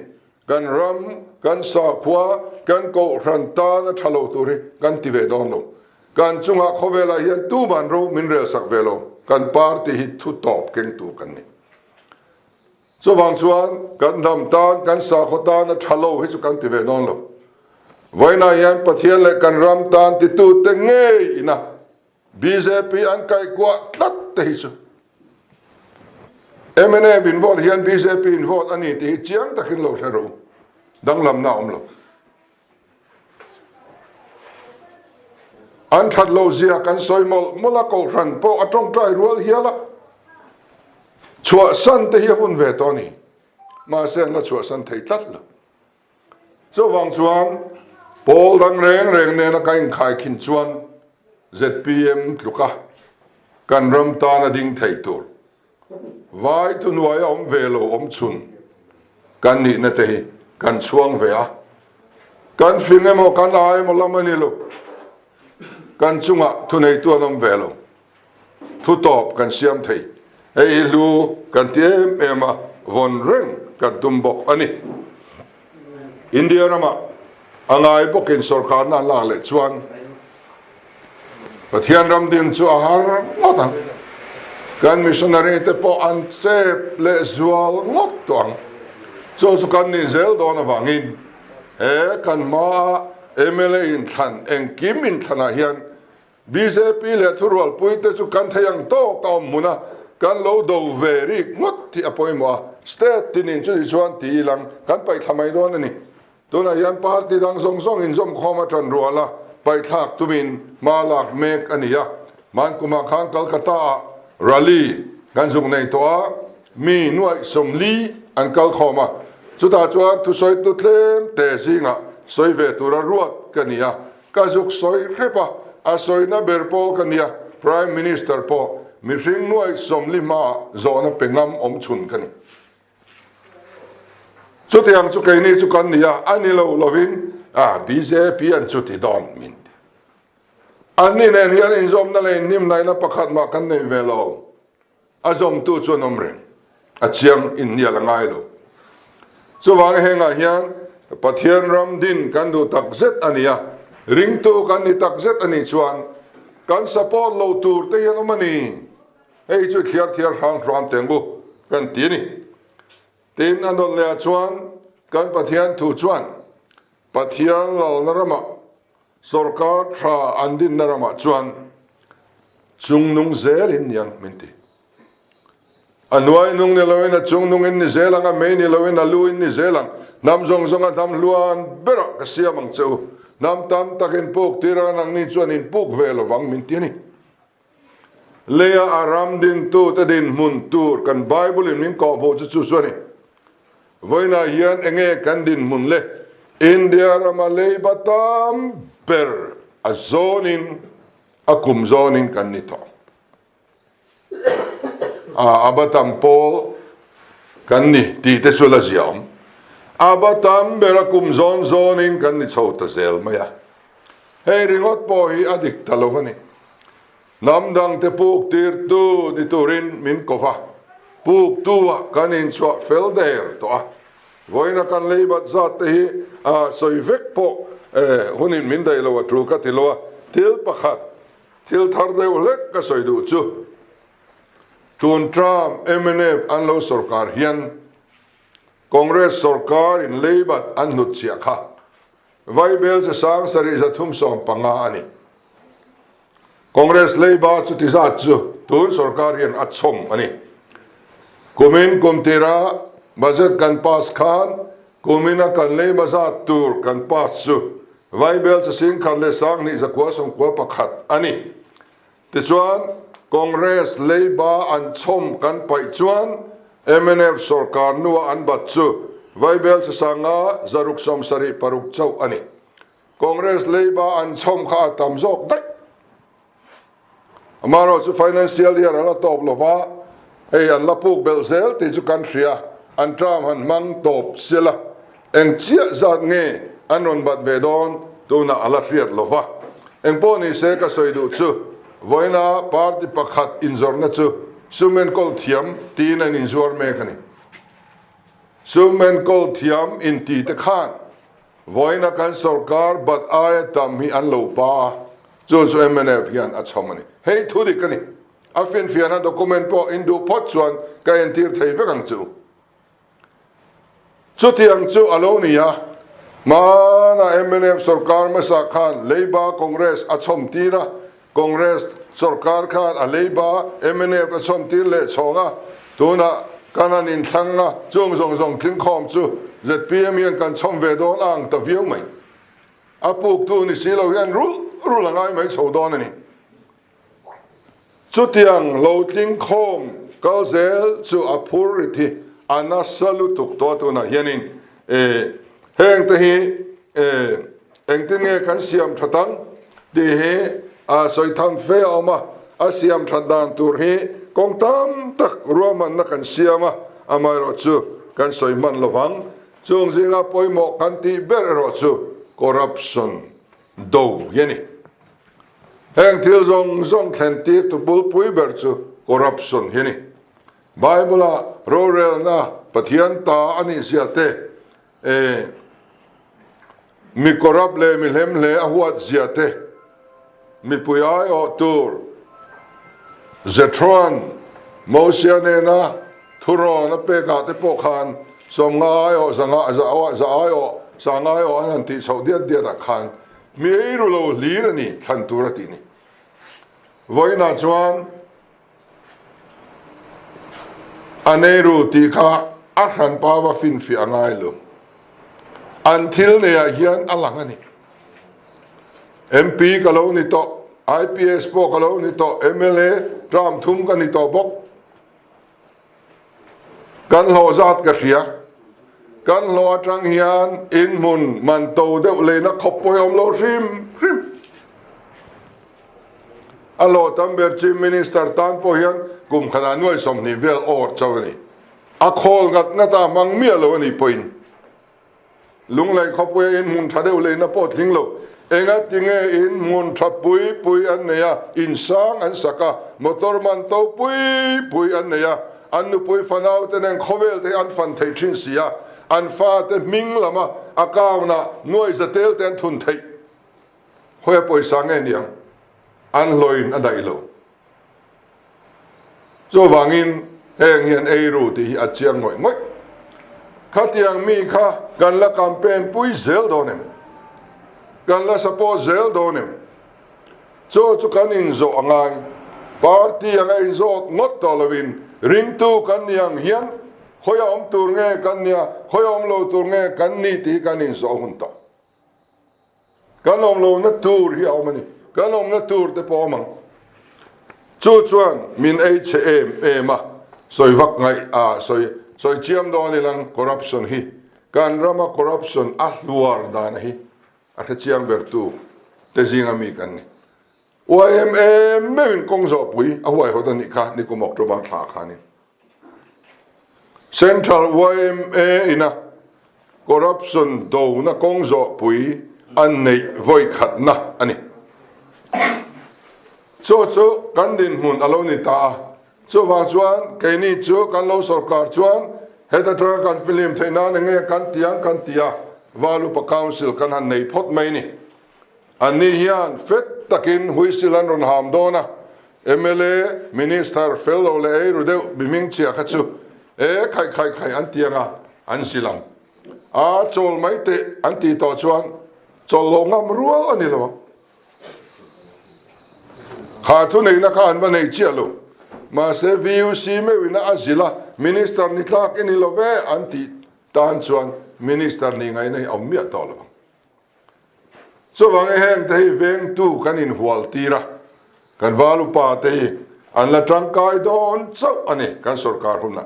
Kan ram, kan sakhua, kan kohhran tan a ṭha lo tur hi kan ti ve dawn lo. Kan chungah khawvelah hian tuman ro min relsak ve lo. Kan party hi thutawp kengtu kan ni. Chuvang chuan kan hnam tan, kan sakhaw tan a ṭha lo hi chu kan ti ve dawn lo. Vawiinah hian Pathian leh kan ram tan titute ngei ina Bjp an kaihkuah tlat te hi chu mnf in vote hian bjp in vote a ni tih hi chiang takin lo hre rawh u, danglamna a awm lo. An that lo zia kan sawi mawlh mawlh a, kohhran pawh a tawngtai rual hial a, chhuahsan te hi a hun ve tawh a ni. mahse an la chhuahsan thei tlat lo. Chuvang chuan pawl dang reng reng nena ka inkhaikhin chuan zpm tluka kan ram tana ding thei tur vai thuhnuaia awm ve lo awm chhun kan nihna te hi kan chhuang ve a, kan fing emaw kan ai emaw lam a ni lo, kan chungah thuneitu an awm ve lo. Thu tawp kan siam thei. Hei hi hlu kan ti em em a, vawn reng kan tum bawk a ni. India ramah a ngai bawkin sorkarna an lak leh chuan Pathian ram din chu a har ngawt ang. Kan missionary te pawh an chep leh zual ngawt tawh ang. Chu chu kan nih zel dawn avangin he kan hmaa mla inthlan engkim inthlanah hian Bjp leh thurualpuite chu kan thei ang tawk a awm hmun a, kan lo do ve rik ngawt hi a pawimawh a, state tinin chuti chuan ti ilang kan paihthla mai dawn a ni. Tunah hian party dang zawng zawng inzawmkhawm a tan rual a, paihthlak tumin hma lak mek a ni a. Hmankumah khan Kolkata-ah rally kan zuk nei tawh a, mi nuaih 40 an kal khawm a, chutah chuan thusawitu tlem te zingah sawi ve tura ruat ka ni a, Ka zuk sawi hrep a, a sawina ber pawh ka nia, Prime Minister pawh mihring nuaih 40 hmaah zawhna pe ngam awm chhun ka ni. Chutiang chu keini chu kan ni a, a ni lo lovin a bjp an chuti dawn min ti. Anni nen hian inzawmna leh innimnaihna pakhat mah kan nei ve lo. A zawmtu chuan awm reng a chiang inhnial a ngai lo. Chuvang hengah hian Pathian ram din kan duh tak zet a ni a, ringtu kan ni tak zet a nih chuan kan support lo tur te hian awm a ni. Hei chu thliar thiar hrang hram teng u kan ti a ni. Tin, a nawn lehah chuan kan Pathian thu chuan Pathian lalna ramah Sorkar tha an dinna ramah chuan chungnung zelin niang min ti. A hnuai nung ni loin a chungnung in ni zel ang, a mei ni loin a lu in ni zel ang. Hnam zawng zawng a hnam hluan berah ka siam ang che u. Hnam tam tak in puk tir ang, nangni chuan in puk ve lovang min ti a ni. Leia a ram dintute dinhmun tur kan Bible in min kawhhmuh chu chu chu a ni. Vawiinah hian enge kan dinhmun le? India rama leiba tam ber a zawnin a kum zawnin kan ni tawh. A a ba tam pawl kan ni tih te chu la zia awm. A ba tam ber a kum zawn zawnin kan ni chho ta zel mai a. Hei ringawt pawh hi a dik ta lo a ni. Hnam dangte puk tirtu ni turin min ko va, puktu-ah kan inchhuah fel der tawh a. Vawiina kan lei bat zat te hi sawi vek pawh hunin min daih lo a tul ka ti lo a. Thil pakhat, thil thar deuh hlek ka sawi duh chu, tun term mnf an lo sawrkar hian Congress sawrkar in lei bat an hnut chiah kha Vaibel che sang 7315 a ni. Congress leiba chuti zat chu tun sorkar hian a chhawm a ni. Kumin kum tira budget kan pass khan kumina kan leiba zat tur kan pass chu Vaibel che sing khat leh sang hnih zakua sawmkua pakhat a ni. Tichuan, Congress leiba an chhawm kan paih chuan mnf sorkar nua an bat chu Vaibel Sasanga 676 chauh a ni. Congress leiba an chhawm kha a tam zawk daih. Amaherawhchu chu financial year a la tawp lo va, hei an la puk belh zel tih chu kan hria, an term han hmang tawp sia la. Eng chiah zat nge an rawn bat ve dawn tunah a la hriat lo va. Eng pawh ni se ka sawi duh chu vawiina party pakhat inzawrhna chu sum enkawl thiam tiin an inzuar mek a ni. Sum enkawl thiam inti te khan vawiina kan sorkar bat aia tam hi an lo pa a, chu chu mnf hian a chhawm a ni. Hei thu dik a ni. A finfiahna document pawh induh phawt chuan ka entir thei vek ang chu. Chutiang chu a lo ni a, hmana mnf sorkar hmasa khan leiba Congress a chhawm tir a, Congress sorkar khan a leiba mnf a chhawm tir leh chhawng a, tunah kan han inthlang a, chung zawng zawng tlingkhawm chu zpm hian kan chhawm ve dawn a ang ta viau mai. A puktu ni si lo hian rulh rulh a ngai mai chho dawn a ni. Chutiang lo tling khawm kal zel chu a phur rit hi. A nasa lutuk tawh a tunah hianin e heng te hi e engtin nge kan siam that ang tih hi a sawi tham fe a awm a, a siam that dan tur hi kawng tam tak ruahmanna kan siam a, amaherawhchu kan sawi hman lovang. Chung zinga pawimawh kan tih ber erawh chu corruption do hi a ni. Heng thil zawng zawng thlen tir tu bulpui ber chu corruption hi a ni. Bible-a rorelna Pathian ta a nih zia te, eh, mi corrupt leh mi hlemhle a huat zia te, mipui aiawh tur Zethroan Mosia nena thurawn a pekah te pawh khan sawmnga aiawh, zanga, za aiawh, sanga aiawh an han tih chhoh diat diatah khan mi eiru lo hlir a ni thlan tur a tih ni. Vawiinah chuan A neiru tih kha a hranpa va finfiah a ngai lo. An thil neiah hian a lang a ni. MP ka lo ni tawh, IPS pawh ka lo ni tawh, mla term thum ka ni tawh bawk. Kan hlawh zat ka hria. Kan hlawh atang hian inhmun man to deuh leina khawp pawh hi a awm lo hrim hrim. A hlawh tam ber Chief Minister tan pawh hian kum khatah nuai 20 vel awr chauh a ni. A khawl ngat ngat a hmang miah lo a nih pawhin Lunglei khawpuia inhmun tha deuh leina pawh tling lo. Engati nge inhmun tha pui pui an nei a, in sang an sak a, motor man to pui pui an nei a, an nupui fanau te nen khawvel te hi an fan thei thin si a, an fate hming lama account ah nuai za tel te an thun theih. Khawia pawisa nge niang an hlawin a daih lo. Chuvangin heng hian eiru tih hi a chiang ngawih ngawih. Khatiang mi kha kan la campaign pui zel dawn em? Kan la support zel dawn em? Chu chu kan inzawh a ngai. Party anga inzawt ngawt tawh lovin ringtu kan ni ang hian khawia awm tur nge kan nia, khawia awm lo tur nge kan ni tih hi kan inzawh hun tawh. Kan awm lohna tur hi a awm a ni. Kan awmna tur te pawh a awm ang. Chu chuan min ei chhe em em a, sawi vak ngaih a, sawi sawi chiam dawn ilang corruption hi kan rama corruption a hluar dana hi a hre chiang ber tu te zinga mi kan ni. YMA meuhin kawng zawhpui a huaihawt a nih kha nikum October thla khanin. Central yma ina corruption dona kawng zawhpui an neih vawi khatna a ni. Chu chu kan dinhmun a lo ni ta a, chuvang chuan keini chu kan lo sorkar chuan heta tanga kan fihlim theih nan enge kan ti ang kan ti a, Valupa Council kan han nei phawt mai ni. Anni hian fet takin whistle an rawn ham dawn a, mla, Minister fel lo leh ei ru deuh mi hmingchhia kha chu e khaih khaih khaih an ti ang a, an zil ang. A chawl mai teh an tih tawh chuan chawlh loh ngam rual a ni lo ang. Kha thuneihna kha an va nei chiah lo. Mahse VUC meuhin a zil a, Minister ni tlak i ni lo ve an tih tan chuan Minister ni ngaihna hi a awm miah tawh lo ang. Chuvangin hengte hi vengtu kan inhual tir a, kan val upa te hi an la tangkai dawn chauh a ni kan sorkar hunah.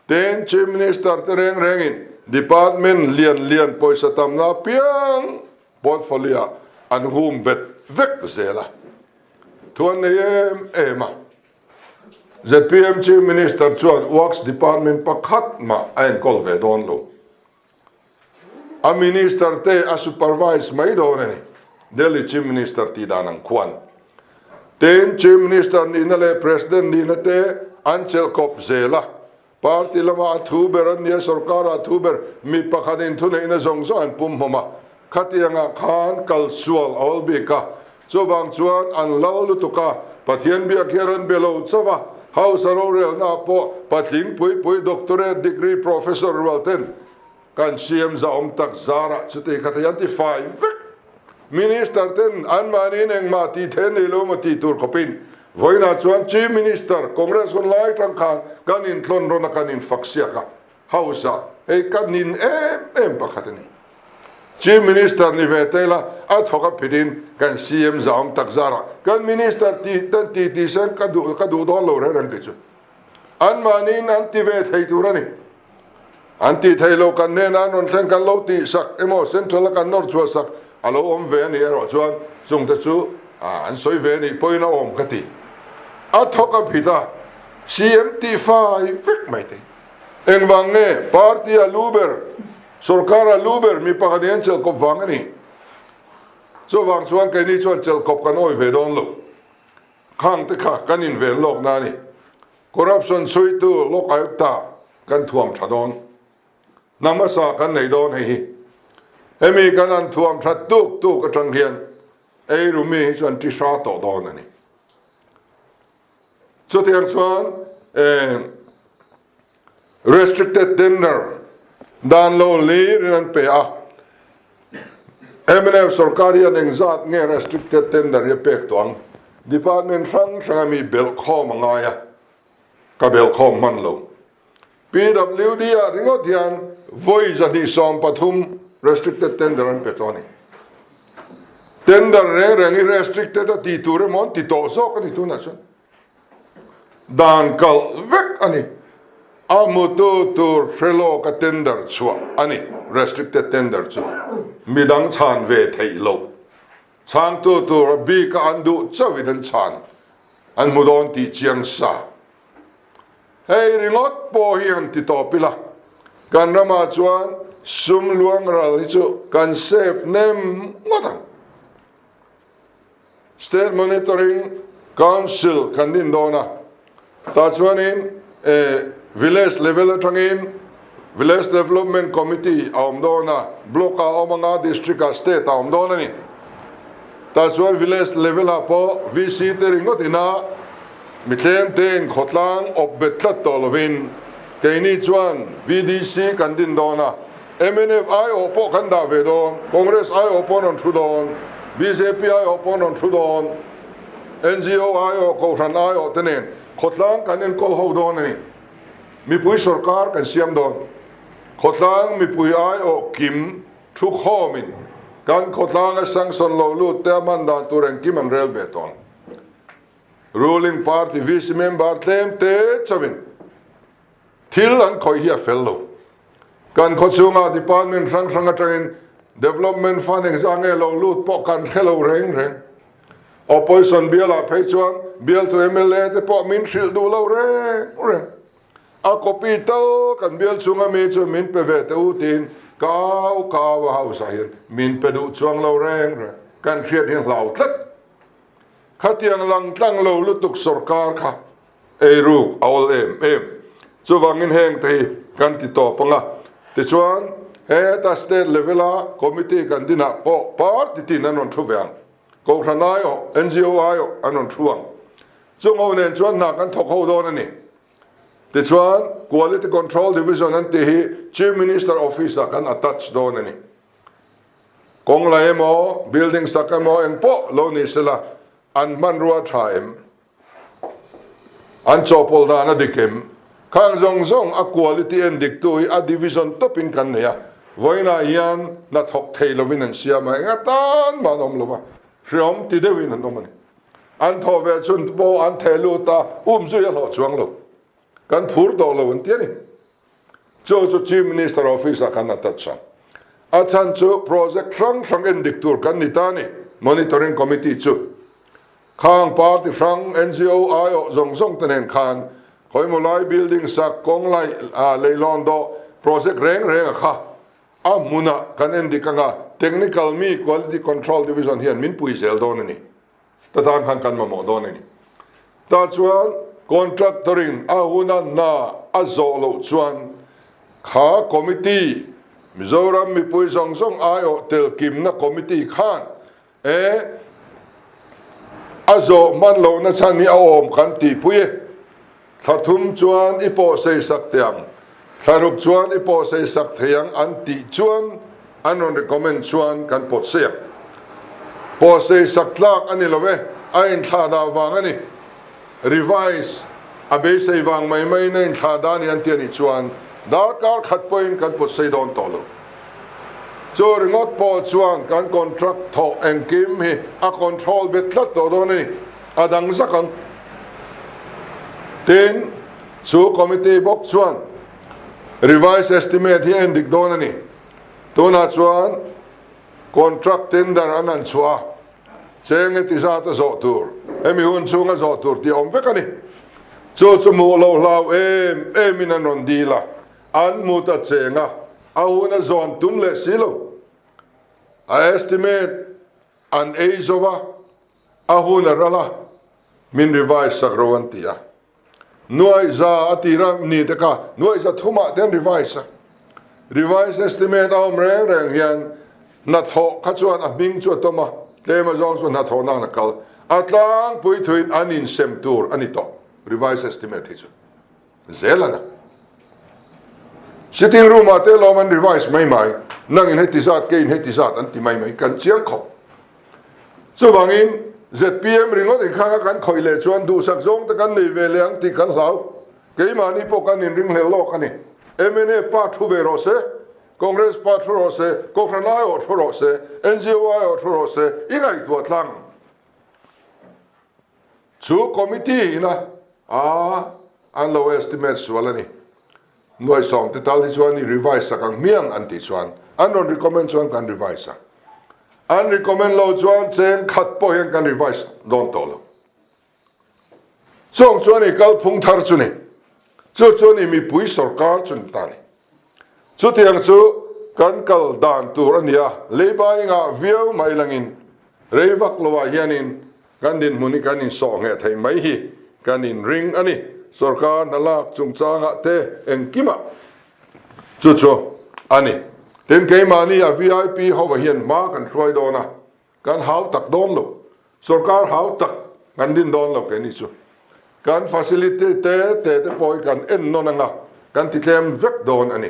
Tin, Chief Minister te reng rengin department lian lian pawisa tamna apiang portfolio ah an hum bet vek zel a, thu an nei em em a. Zpm Chief Minister chuan Works Department pakhat mah a enkawl ve dawn lo. A minister te a supervise mai dawn a ni, Delhi Chief Minister tih dan ang khuan. Tin, Chief Minister nihna leh President nihna te an chelh kawp zel a. Party lama a thu ber an nia, sorkara a thu ber mi pakhatin thuneihna zawng zawng an pum hmawm a. Khatiangah khan kal sual a awl bik a, chuvang chuan an lal lutuk a, Pathian biak hian an be lo chauh a, House a rorelnaah pawh patling pui pui doctorate degree professor rual ten kan CM zahawm tak zarah chuti kha thei an ti fai vek. Minister ten anmahniin engmah tih theih an nei lo emaw tih tur khawpin vawiinah chuan Chief Minister Congress hun lai tang khan kan inthlawn rawn a kan infak siak a, House ah hei ka nin em em pakhat a ni. Chief Minister ni ve te ila a thawk a phitin kan CM zahawm tak zarah kan Minister tih ten tih tih sen ka duh ka duh dawn lo reng reng kei chu. Anmahniin an ti ve thei tur a ni. An tih theih loh kan hnenah an rawn thleng kan lo tih sak emaw central a kan nawr chhuah sak a lo awm ve a nih erawh chuan chungte chu an sawi ve a nih pawhin a awm ka ti. A thawk a phit a, CM tih fai vek mai thei. Engvang nge party a lu ber, sorkar a lu ber mi pakhat in an chelh kawp vang a ni. Chuvang chuan keini chuan chelh kawp kan awi ve dawn lo. Khang te kha kan inven lawkna a ni. Corruption chhuitu Lok Ayukta kan thuam tha dawn. Hna hmasa kan nei dawn hei hi. Hemi kan han thuam that tuk tuk atang hian eiru mi hi chu an ti hra tawh dawn a ni. Chutiang chuan restricted tender dan lo hlir in an pe a. Mnf sorkar hian engzat nge restricted tender hi a pek tawh ang? Department hrang hranga mi belh khawm a ngai a, ka belh khawm hman lo. PWD ah ringawt hian vawi 213 restricted tender an pe tawh a ni. Tender reng reng hi restricted a tih tur emaw an ti tawh zawk a ni tunah chuan. Dan kalh vek a ni. A hmutu tur hre lawka tender chhuah a ni. Restricted tender chu midang chhan ve theih loh. Chhangtu tur a bika an duh chauhin an chhan an hmu dawn tih chiang sa. Hei ringawt pawh hi han ti tawp ila, kan ramah chuan sum luang ral hi chu kan save nem ngawt ang. State Monitoring Council kan din dawn a, tah chuanin village level atangin Village Development Committee a awm dawn a, block ah a awm anga, district ah, state ah a awm dawn a ni. Tah chuan village level ah pawh VC te ringawt ina mi tlem tein khawtlang awp bet tlat tawh lovin keini chuan VDC kan din dawn a, Mnf aiawh pawh kan dah ve dawn, Congress aiawh pawh an rawn thu dawn, bjp aiawh pawh an rawn thu dawn, ngo aiawh, Kohhran aiawh te nen khawtlang kan enkawl ho dawn a ni. Mipui sorkar kan siam dawn. Khawtlang mipui aiawh kim thu khawmin kan khawtlanga sanction lo lut te a hman dan tur engkim an rel ve tawh ang. Ruling party VC member tlem te chauhin Thil an khawih hi a fel lo. Kan khawchhungah department hrang hrang atangin development fund engzah nge lo lut pawh kan hre lo reng reng. Opposition bialah phei chuan bialtu mla te pawh min hrilh duh lo reng reng. A copy tal kan bial chhunga mi chu min pe ve teh u tiin ka au ka au a house ah hian min pe duh chuang lo reng reng. Kan hriat hi hlau tlat. Khatiang lang tlang lo lutuk sorkar kha Eiruk a awl em em. Chuvangin heng te hi kan ti tawp ang a. Tichuan, heta state level a committee kan dinah pawh party tin an rawn thu ve ang. Kohhran aiawh, ngo aiawh an rawn thu ang. Chung ho nen chuan hna kan thawk ho dawn a ni. Tichuan, Quality Control Division an tih hi Chief Minister Office ah kan attach dawn a ni. Kawng la emaw, building sak emaw engpawh lo ni sela, an hmanrua tha em? An chawhpawlh dan a dik em? Khang zawng zawng a quality en diktu hi a division tawpin kan nei a, vawiinah hian hna thawk thei lovin an siam a, eng atan mah an awm lo va, hreawm ti deuhin an awm a ni. An thawh ve chhun pawh an theh lut a, um zui a hlawh chuang lo. Kan phur tawh lo an ti a ni. Chu chu Chief Minister Office ah khan a touch a. A chhan chu project hrang hrang en dik tur kan ni ta a ni, Monitoring Committee chu. Khang party hrang, ngo aiawh zawng zawng te nen khan khawimaw lai building sak, kawng laih, leilawn dawh project reng reng a kha a hmunah kan en dik anga technical mi quality control division hian min pui zel dawn a ni. Ta tan khan kan mamawh dawn a ni. Tah chuan contractor in a huna hna a zawh loh chuan kha committee, Mizoram mipui zawng zawng aiawh tel kimna committee khan E, a zawh hman lohna chhan hi a awm kan tihpui e. Thla thum chuan i pawh sei sak teh ang, thla ruk chuan i pawh sei sak thei ang an tih chuan an rawn recommend chuan kan pawt sei ang. Pawh sei sak tlak a ni lo e, a inthlah dah vang a ni. Revise a beisei vang mai maiin a inthlah dah a ni an ti a nih chuan darkar khat pawhin kan pawt sei dawn tawh lo. Chu ringawt pawh chuan kan contract thawh engkim hi a control bet tlat tawh dawn a ni, a dang zak ang. Tin, chu committee bawk chuan. Revised estimate hi a endik dawn a ni. Tunah chuan contract tender an han chhuah a, cheng heti zat a zawh tur, hemi hun chhunga zawh tur tih a awm vek a ni. Chu chu hmuh lo hlau em emin an rawn dil a, an hmu ta cheng a, a hun a zawn tum leh si lo. A estimate an ei zo va, a hun a ral a, min revise sak ro an ti a. Nuaihza a tir a ni te kha nuaihza thumah te an revise a. Revise estimate a awm reng reng hian hnathawh kha chuan a hming chu a tawm a, tlem azawng chu hnathawh nan a kal. A tlangpui thuin an insem tur a ni tawh revise estimate hi chu. Zel a na. Sitting room ah te lawm an revise mai mai, nangin heti zat keiin heti zat an ti mai mai, kan chiang khawp. Chuvangin zpm ringawt inkhanga kan khawih leh chuan duhsak zawng te kan nei ve leh ang tih kan hlau. Keimahni pawh kan inringhlel lawk a ni. Mnf pa thu ve rawh se, Congress pa thu rawh se, Kohhran aiawh thu rawh se, NGO aiawh thu rawh se, i ngaihtuah tlang. Chu committee ina a an lo estimate sual a ni. Nuaihsawm te tal hi chuan i revise sak ang hmiang an tih chuan an rawn recommend chuan kan revise a. An recommend lo chuan cheng khat pawh hian kan revise dawn tawh lo. Chawng chuan i kalphung thar chu ni. Chu chuan i mipui sorkar chu ni ta ni. Chutiang chu kan kal dan tur a ni a, leiba ingah viau mai langin rei vak lovah hianin kan dinhmun hi kan insawh ngheh theih mai hi kan inring a ni. Sorkar hna lak chungchangah te engkimah chu chu a ni. Tin, keimahni a vip hova hian hma kan hruai dawn a, Kan hau tak dawn lo. Sorkar hau tak kan din dawn lo keini chu. Kan facility te te te pawh hi kan en nawn anga kan ti tlem vek dawn a ni.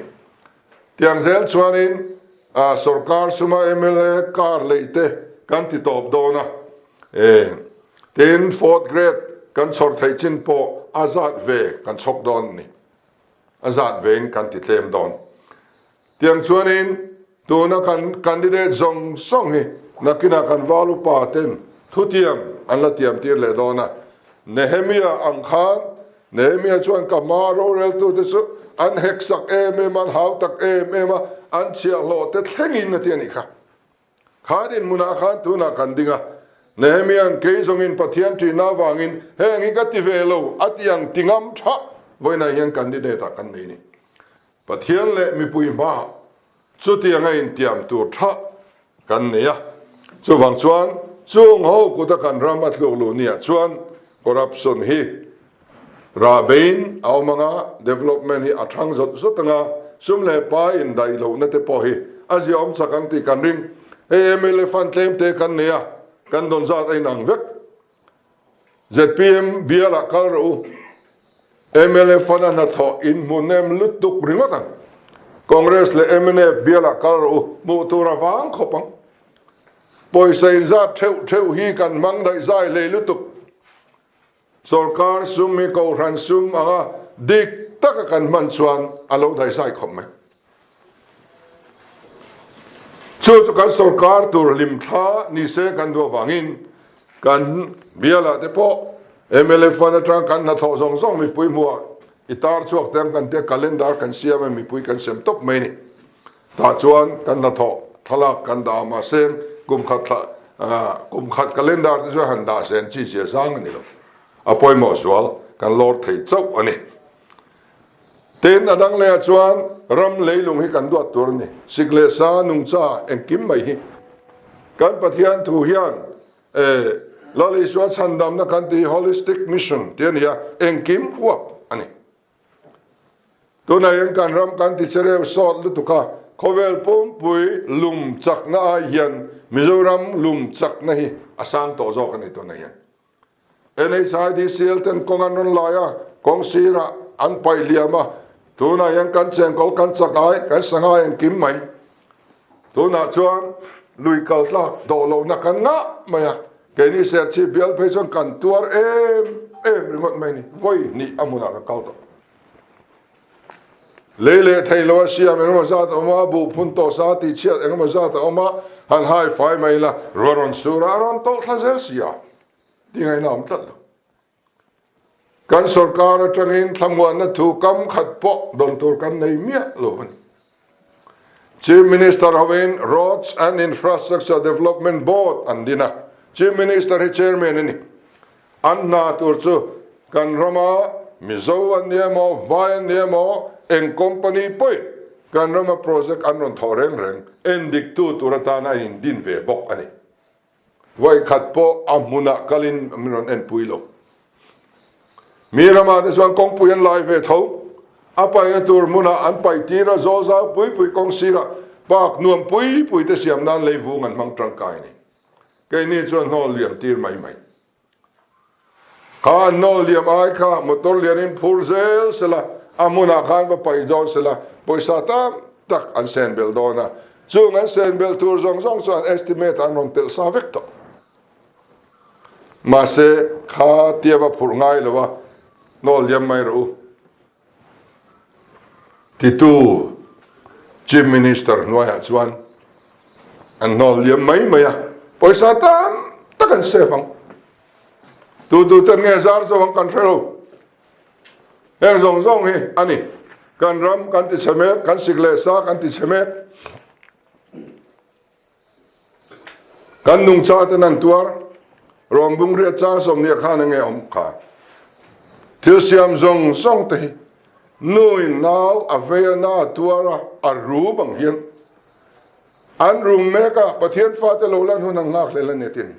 Tiang zel chuanin sorkar suma mla car lei te kan ti tawp dawn a. Tin, fourth grade kan chhawr theih chin pawh a zat ve kan chhawk dawn a ni. A zat vein kan ti tlem dawn. Tiang chuanin tuna kan candidate zawng zawng hi nakinah kan val upa ten thutiam an la tiam tir leh dawn a. Nehemia ang khan Nehemia chuan ka hma roreltute chu an hek sak em em a, an hau tak em em a, an chhiahhlawh te thlengin a ti a nih kha. Kha dinhmunah khan tunah kan ding a, Nehemia'n kei zawngin Pathian ṭihna avangin heng hi ka ti ve lo a ti ang ti ngam ṭha vawiinah hian candidate ah kan nei a ni. Pathian leh mipui hmaah chutiang a intiam tur tha kan nei a, chuvang chuan chung ho kuta kan ram a tluk luh niah chuan corruption hi rah beiin a awm ang a, development hi a thang zawt zawt ang a, sum leh pa indaih lohna te pawh hi a ziaawm chak ang tih kan ring. Hei mla fund tlem te kan nei a, kan dawn zat a inang vek. Zpm bialah kal rawh u. Mla fana hnathawh in hmu nem lutuk ringawt ang. Congress leh mnf bialah kal rawh u, hmuh tur a vang khawp ang. Pawisa inzat theuh theuh hi kan hmang daih zai hlei lutuk. Sorkar sum hi kohhran sum anga dik taka kan hman chuan a lo daih zai khawp mai. Chu chu kan sorkar tur hlimthla ni se kan duh avangin kan bialah te pawh mla fund atang kan hnathawh zawng zawng mipui hmuah i tar chhuak te ang kan tia calendar kan siam a mipui kan sem tawp mai ni. Tah chuan kan hnathawh thlalak kan dah a mahse kum khat thla kum khat calendar te chu han dah sen chi zia zang a ni lo. A pawimawh zual kan lawr thei chauh a ni. Tin, a dang lehah chuan ram leilung hi kan duat tur a ni. Sik leh sa, nungcha, engkim mai hi. Kan Pathian thu hian eh Lal Isua chhandamna kan tih hi holistic mission tih a ni a, engkim huap a ni. Tunah hian kan ram kan ti chereu sawt lutuk a, khawvel pumpui lum chakna ai hian Mizoram lum chakna hi a sang tawh zawk a ni tunah hian. NHIDCL ten kawng an rawn lai a, kawng sirah an paih liam a, tunah hian kan chengkawl kan chak ai, kan sangai engkim mai. Tunah chuan lui kal tlak dawh lohna kan ngah mai a, keini Serchhip bial phei chuan kan tuar em em ringawt mai ni, vawi hnih a hmunah ka kal tawh. Lei leh thei lo a siam engemaw zat a awm a, buh phun tawh sa tih chhiat engemaw zat a awm a, han hai fai mai ila, ruah rawn sur a, a rawn tawh thla zel si a, tih ngaihna a awm tlat lo. Kan sorkar atangin thlamuanna thu kam khat pawh dawn tur kan nei miah lo a ni. Chief Minister hovin Roads and Infrastructure Development Board an din a, Chief Minister hi Chairman a ni. An hna tur chu kan rama Mizo an ni emaw, Vai an ni emaw, eng company pawhin kan rama project an rawn thawh reng reng endiktu tur atana a indin ve bawk a ni. Vawikhat pawh a hmunah kalin min rawn enpui lo. Mi ramah te chuan kawngpui an lai ve tho. A paihna tur hmunah an paih tir a, zawl zau pui pui kawng sirah park nuam pui pui te siam nan leivung an hmang tangkai a ni. Keini chuan hnawl liam tir mai mai. Kha an hnawl liam ai kha motor lianin phur zel sela, a hmunah khan va paih dawn sela, pawisa tam tak an sen belh dawn a. Chung an sen belh tur zawng zawng chuan estimate an rawn telh sa vek tawh. Mahse, kha tia va phurh ngai lo a, hnawl liam mai rawh u. Titu Chief Minister hnuaiah chuan an hnawl liam mai mai a, pawisa tam tak an save ang. Tu tu ten nge zar zo ang kan hre lo. Heng zawng zawng hi a ni. Kan ram kan ti chhe mek, kan sik leh sa kan ti chhe mek. Kan nungcha ten an tuar, Rawngbung riat chang 20 khan enge awm kha. Thil siam zawng zawng te hi nu in nau a vei a na a tuar a, a rum ang hian an rum mek a, Pathian fate lo lan hun an nghak hlel a ni a ti a ni.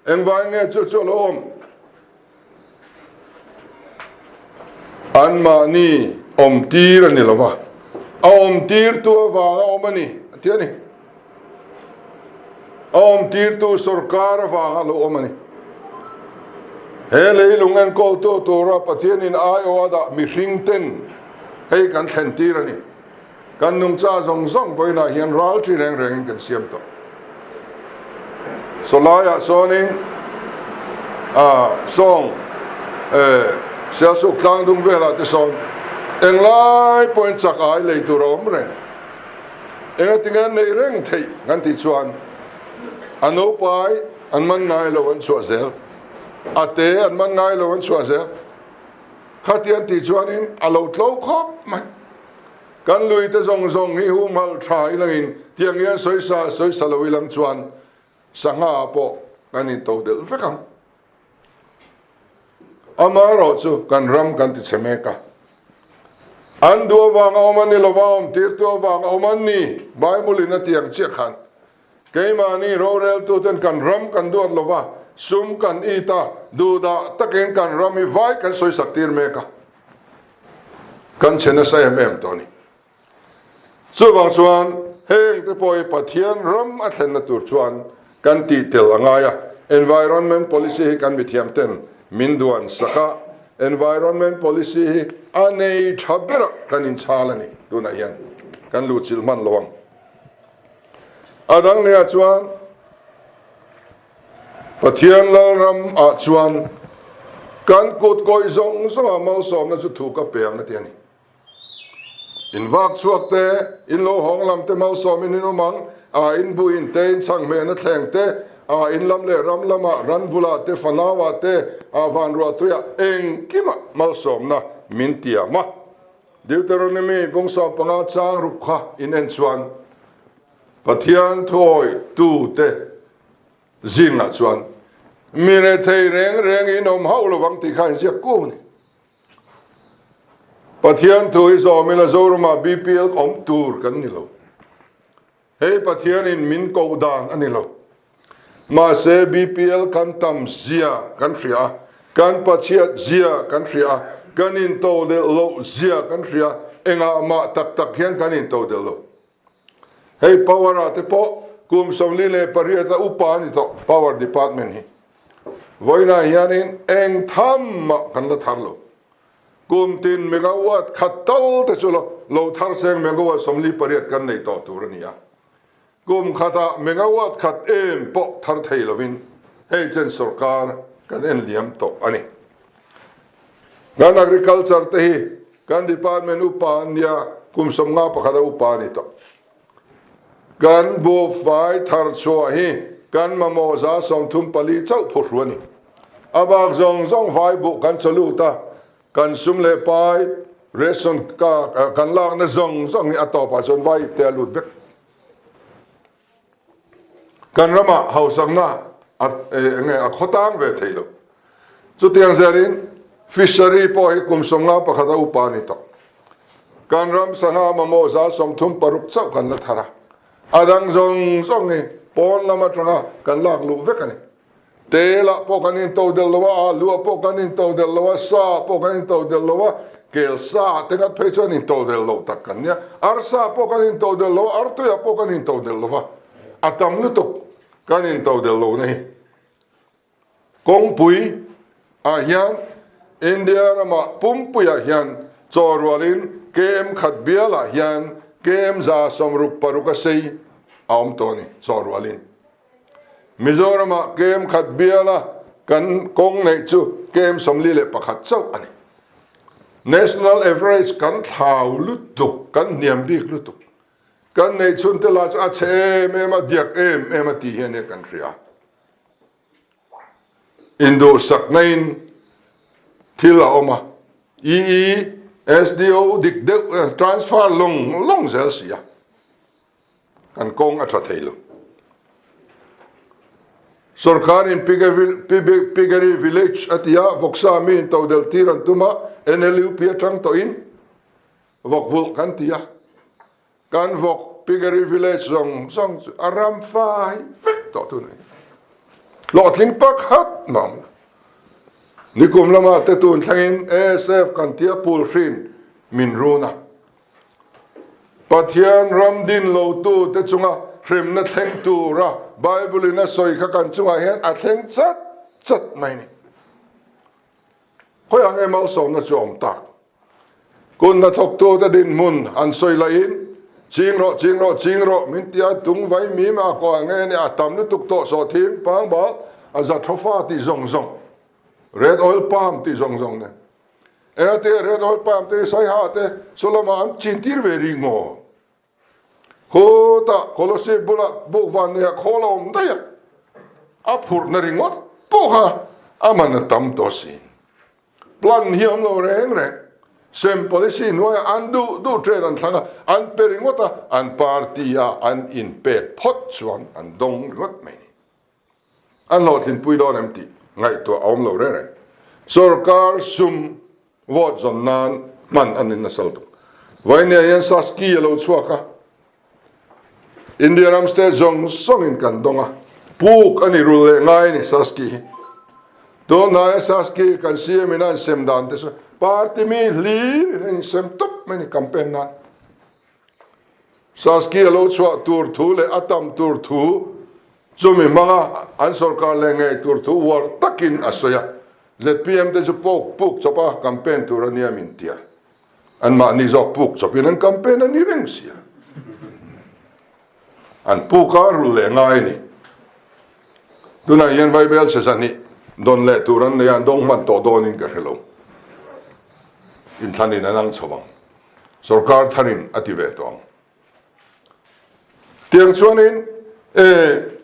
Engvai nge chu chu a lo awm? Anmahni awmtir a ni lo va, a awmtirtu avanga awm a ni, a ti a ni. A awmtirtu sorkar avanga lo awm a ni. He leilung enkawltu tura Pathianin aiawha dah mihringten hei kan thlentir a ni. Kan nungcha zawng zawng vawiinah hian ral ṭi reng rengin kan siam tawh. Sawlaiah sawnin ah sawng eh Sialsuk tlang dung velah te sawn englai pawhin chak ai lei tur a awm reng. Engatinge an neih reng theih kan tih chuan a naupai an man ngai lo an chhuah zel, a te an man ngai lo an chhuah zel. Khati an tih chuanin a lo tlo khawp mai. Kan lui te zawng zawng hi humhalh tha ilangin tiang hian sawisa sawisa lo ilang chuan sangha pawh kan into delh vek ang. Amaherawh chu kan ram kan ti chhe mek a. An duh avanga awm an ni lova, awm tirtu avanga awm an ni. Bible in a ti ang chiah khan Keimahni roreltuten kan ram kan duat lo va, sum kan it a, duhdah takin kan ram hi vai kan sawisak tir mek a, kan che nasa em em tawh a ni. Chuvang chuan heng te pawh hi Pathian ram a thlenna tur chuan kan tih tel a ngai a, environment policy hi kan mithiam ten min duan sak a, environment policy hi a nei tha berah kan inchhal a ni, tunah hian kan luhchilh hman lo ang. A dang lehah chuan Pathian Lalram ah chuan kan kut kawih zawng zawngah malsawmna chu thu ka pe ang a ti a ni. In vak chhuak te, in lo hawng lam te malsawmin in awm ang, a in bu in te, in chhang hmehna thleng te, a in lam leh ram lamah, ran bulah te, fanauah te, a vanruah tuiah engkimah malsawmna min tiam a. Deuteronomy bawng 15 chang ruk kha in en chuan Pathian thuawi tute zingah chuan mi rethei reng reng in awm hauh lovang tih kha inziak kuau a ni. Pathian thu hi zawm ila Zoramah BPL awm tur kan ni lo. Hei Pathianin min koh dan a ni lo. Mahse BPL kan tam zia kan hria a, kan pachhiat zia kan hria a, kan intodelh loh zia kan hria a, engah mah tak tak hian kan intodelh lo. Hei power ah te pawh kum 48 a upa a ni tawh power department hi. Vawiinah hianin eng tham mah kan la thar lo. Kum tin megawatt khat tal te chu lo thar seng megawatt 48 kan nei tawh tur a ni a. Kum khatah megawatt khat em pawh thar thei lovin hei chen sorkar kan en liam tawh a ni. Kan agriculture te hi kan department upa an nia, kum 51 a upa a ni tawh. Kan buhfai thar chhuah hi kan mamawh 34% chauh phuhru a ni. A bak zawng zawng vai buh kan chaw lut a, kan sum leh pai, ration kan lakna zawng zawng hi a tawpah chuan vai ipte a lut vek. Kan ramah hausakna a enge a khawtang ve thei lo. Chutiang zelin fishery pawh hi kum 51 a upa a ni tawh. Kan ram sangha mamawh 36% chauh kan la thar a, a dang zawng zawng hi pawn lam atanga kan lak luh vek a ni. Telah pawh kan into del lo a, alu-ah pawh kan into del lo a, sa-ah pawh kan into del lo a, kel sa-ah te ngat phei chuan into del lo tak kan nia. Arsa-ah pawh kan into del lo a, artui-ah pawh kan into del lo va, a tam lutuk kan into del lo na hi. Kawngpui ah hian India ramah pumpuiah hian chaw rualin KM khat bialah hian KM 166 a sei a awm tawh a ni, chaw rualin. Mizoramah KM khat biala kan kawng neih chu KM 41 chauh a ni. National average kan thlau lutuk, kan hniam bik lutuk. Kan neih chhun te lah chu a chhe em em a, diak em em a tih hi a nia kan hria. Induhsakna-in thil a awm a, EE, SDO dik deuh transfer lawng lawng zel si a. Kan kawng a tha thei lo. Sorkarin Piggery Village a ti a, vawksa mi in todelh tir an tum a, NLUP atang tawhin vawk vulh kan ti a. Kan vawk Piggery Village zawng zawng chu a ram fai vek tawh tun a ni. Hlawhtling pakhat mah awm lo. Nikum lamah te tun thlengin ASF kan tia pul hrin min run a. Pathian ram din lotute chunga hremna thleng tura Bible-in a sawi kha kan chungah hian a thleng chat chat mai ni. Khawiah nge malsawmna chu a awm tak? Kun hnathawktute dinhmun an sawi lahin, Ching rawh, ching rawh, ching rawh, min ti a, tung vai mim a kawh ang nge ni, a tam lutuk tawh sawhthing, pangbal, a za thaw fa tih zawng zawng, red oil palm tih zawng zawng nen. Engate Red Oil Palm te Saiha te Solomon an chin tir ve rih maw? Khutah Kolosip bulah buk van neia khawl a awm daih a, a phurhna ringawt pawh kha a man a tam tawh asin. Plan hi a awm lo reng reng. Sem policy hnuaiah an duh duh trade an thlang a, an pe ringawt a, an party a an inpek phawt chuan an dawng ringawt mai ni. An hlawhtlinpui dawn em tih ngaihtuah a awm lo reng reng. Sorkar sum vote zawn nan hman a ni nasa lutuk. Vawinia hian Saski a lo chhuak a, India ram state zawng zawngin kan dawng a, puk a ni rul leh ngai a ni Saski hi. Tunhnaia Saski kan CM in a an sem dan te chu party mi hlir in a insem tawp mai a ni campaign nan. Saski a lo chhuah tur thu leh a tam tur thu chumi hmanga an sorkar leh ngei tur thu uar takin a sawi a. Zpm te chu pawk puk chawp a campaign tur a nia min tia. Anmahni zawk puk chawpin an campaign a ni reng sia. An puk a rul leh ngai a ni. Tunah hian Vaibel chhe zahnih dawn leh tur an nei a, an dawng hman tawh dawnin ka hre lo. Inthlanin an ang chho ang. Sorkar tharin a ti ve tawh ang. Tiang chuanin e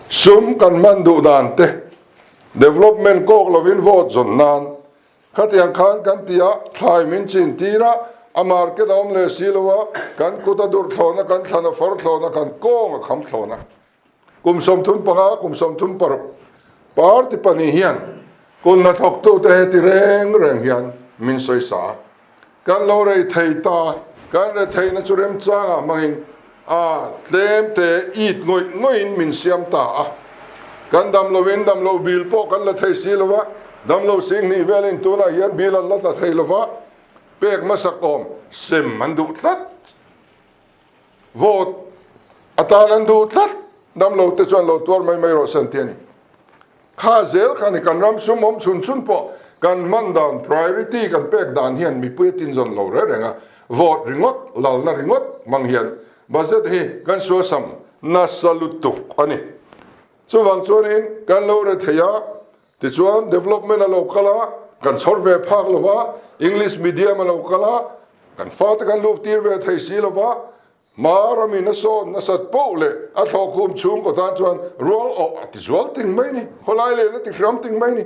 sum kan hman duh dan te development kawk lovin vote zawn nan khatiang khan kan ti a, thlai min chin tir a, a market a awm leh si lo a, kan kut a dur thlawn a, kan thlan a far thlawn a, kan kawng a kham thlawn a. Kum 35, kum 36 party pahnih hian kut hnathawktute heti reng reng hian min sawisa a. Kan lo rei thei ta, kan retheihna chu remchangah hmangin a tlemte it ngawih ngawihin min siam ta a. Kan damloin damlo bil pawh kan la thei si lo va, damlo singhnih velin tunah hian bil an la tla thei lo va, pek hmasak awm sem an duh tlat. Vote atan an duh tlat, damlo te chuan lo tuar mai mai rawh se an ti a ni. Kha zel kha ni kan ram sum awm chhun chhun pawh kan hman dan priority kan pek dan hian mipui a tinzawn lo reng reng a, vote ringawt lalna ringawt hmang hian budget hi kan suasam nasa lutuk a ni. Chuvang chuanin kan lo re thei a, tichuan development a lo kal a, kan chhawr ve phak lo va, English medium a lo kal a, kan fate kan luh tir ve thei si lo va. Hma ramin a sawn nasat poh leh a thlawhkhum chhungkaw tan chuan rual awh a ti zual ting mai ni, khawlai len a ti hram ting mai ni.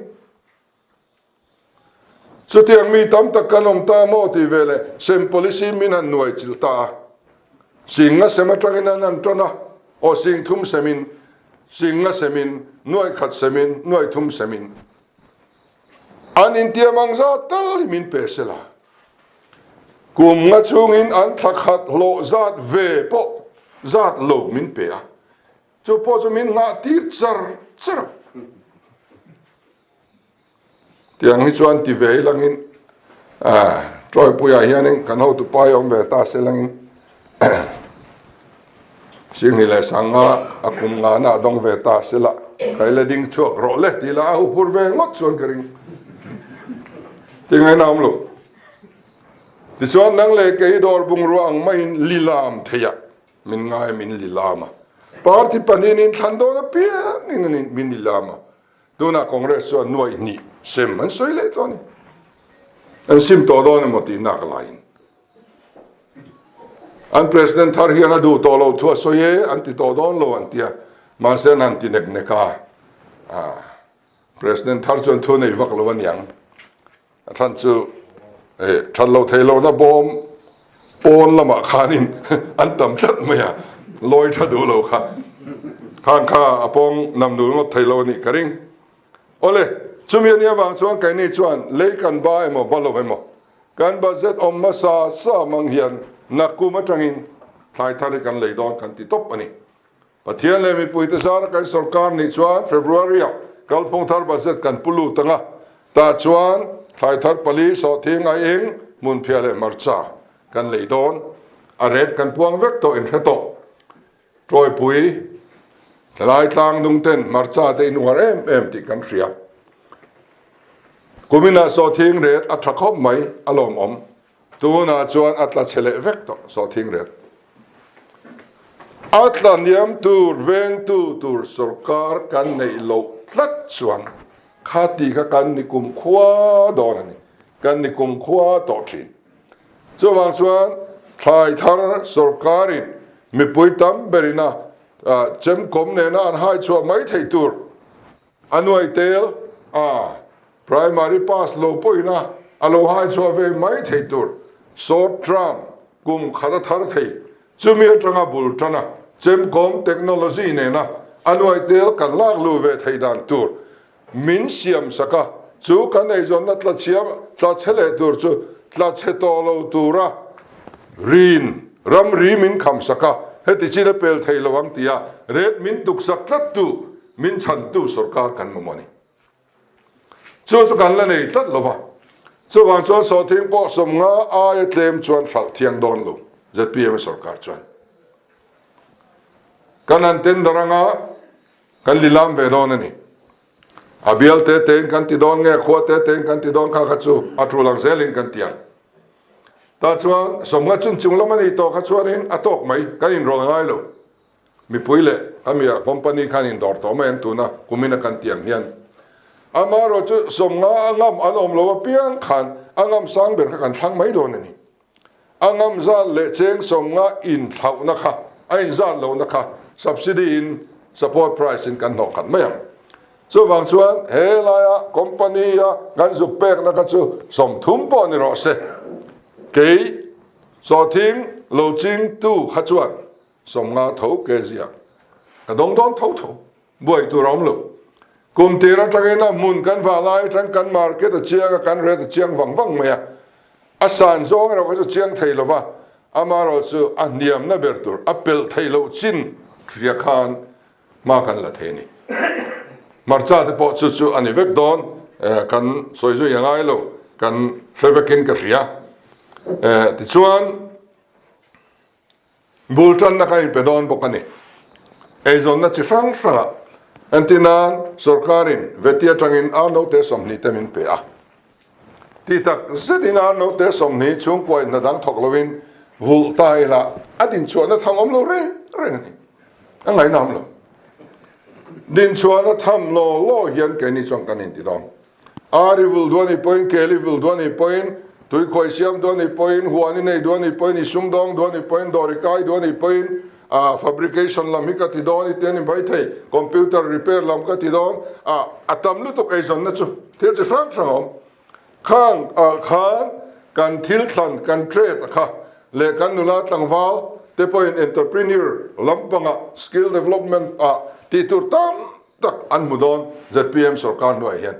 Chutiang mi tam tak kan awm ta maw tih veleh sem policy min han nuai chilh ta a. Sing a sem atangin an han tawn a, aw sing thum semin, sing a semin, nuai khat semin, nuai thum semin. An intiam ang zat tal hi min pe se la. Kum nga chhungin an thla khat hlawh zat ve pawh zat lo min pe a, chu pawh chu min nghah tir char char a. Tiang hi chuan ti ve ilangin Ṭawipuiah hianin kan hotupa hi awm ve ta se langin Singhni leh Sanga a kum ngana a dawng ve ta se la, ka ila ding chhuak rawh le tih lah a huphur ve ngawt chuan ka ring. Tingaina awm lo. Tichuan nang leh kei dawr bungrua ang maiin lilam theiah min ngai min lilam a. Party pahnihin thlan dawn apiangin min lilam a. Tunah Congress chuan nuaih hnih sem an sawi leh tawh a ni. An sim tawh dawn emaw tih nak laiin an President thar hian a duh tawh lo thu a sawi e an ti tawh dawn lo an tia, mahse an han ti nek nek a, President thar chuan thu nei vak lo aniang. A than chu that lo thei lohna bawm pawn lamah khanin an tam tlat mai a, lawi tha duh lo kha khan kha a pawng nam nul ngawt thei lo a nih ka ring. Awle, chumi a nih avang chuan keini chuan lei kan ba emaw ba lo emaw kan budget awm hmasa sa mang hian nakkum atangin thlai thar hi kan lei dawn kan ti tawp a ni. Pathian leh mipuite zara kan sorkar nih chuan February-ah kalphung thar budget kan pu lut ang a, tah chuan thlai thar pali, sawhthing, aieng, hmunphiah leh hmarcha kan lei dawn. A rate kan puang vek tawh inhre tawh. Tawipui, thalai tlang dung ten hmarcha te in uar em em tih kan hria. Kuminah sawhthing rate a tha khawp mai, a lawmawm. Tunah chuan a tla chhe leh vek tawh sawhthing ret. A tla hniam tur vengtu tur sorkar kan neih loh tlat chuan kha tih kha kan ni kum khua dawn a ni, kan ni kum khua tawh thin. Chuvang chuan thlai thar sorkarin mipui tam berin a chemkawm nena an hai chhuah mai theih tur A nuai tel a, primary pass lo pawhin a a lo hai chhuah ve mai thei tur short term kum khat a thar thei. Chumi atanga bul tan a, chemkawm technology nena a nuai tel kan lak luh ve thei dan tur min siam sak a, chu kan eizawnna tla chhia tla chhe leh tur chu tla chhe tawh lo tura rin ramri min kham sak a, heti chin a pel thei lo ang tia ret min tuksak tlat tu Min chhantu sorkar kan mamawh a ni. Chu chu kan la nei tlat lo va. Chuvang chuan sawhthing pawh 50 aia tlem chuan hralh thiang dawn lo zpm sorkar chuan. Kan han tender anga kan lilam ve dawn a ni. A bial te tein kan ti dawn nge khua te tein kan ti dawn kha kha chu a tul ang zelin kan ti ang. Tah chuan 50 chun chung lam a nih tawh kha chuanin a tawk mai kan inrawlh ngai lo. Mipui leh a mia company khan in dawr tawh mai ang tuna kumin a kan tiang hian. Amaherawh chu 50 a ngam an awm lo apiang khan a ngam sang ber kha kan thlang mai dawn a ni. A ngam zat leh cheng 50 inthlauhna kha a inzat lohna kha subsidy in support price in kan hnawh khat mai ang. Chuvang chuan he laia company a kan zuk pekna kha chu 30 pawh ni rawh se. Kei sawhthing lo chingtu kha chuan 50 tho ke ziak ka dawng dawn tho tho, buai tur a awm lo. Kum tir atangin a hmun kan vah lai atang kan market a chiang a, kan rate a chiang vang vang mai a, a san zawng erawh kha chu chiang thei lo va, amaherawh chu a hniamna ber tur a pelh thei loh chin hria khan hma kan la thei a ni. Hmarcha te pawh chu chu a ni vek dawn, kan sawi zui a ngai lo, kan hre vekin ka hria. Tichuan. Bul tanna kha inpe dawn bawk a ni. Eizawnna chi hrang hrangah entir nan sorkarin Veti atangin ar note 20 te min pe a. Tih tak zetin ar note 20 chhungkua in hna dang thawk lovin vulh ta ila a dinchhuahna tham awm lo reng reng a ni. A ngaihna awm lo. Dinchhuahna tham law law hian keini chuan kan inti dawn. Ar i vulh duh a nih pawhin, kel i vulh duh a nih pawhin. Tuikhuai siam duh a nih pawhin, huan i nei duh a nih pawhin, i sumdawng duh a nih pawhin, dawr i kai duh a nih pawhin, ah fabrication lam hi ka ti dawn i ti a ni mai thei, computer repair lam ka ti dawn, ah a tam lutuk eizawnna chu thil chi hrang hrang a awm. Khang ah khan kan thil thlan, kan trade a kha leh kan nula tlangval te pawhin entrepreneur lampangah skill development ah tih tur tam tak an hmu dawn zpm sorkar hnuaiah hian.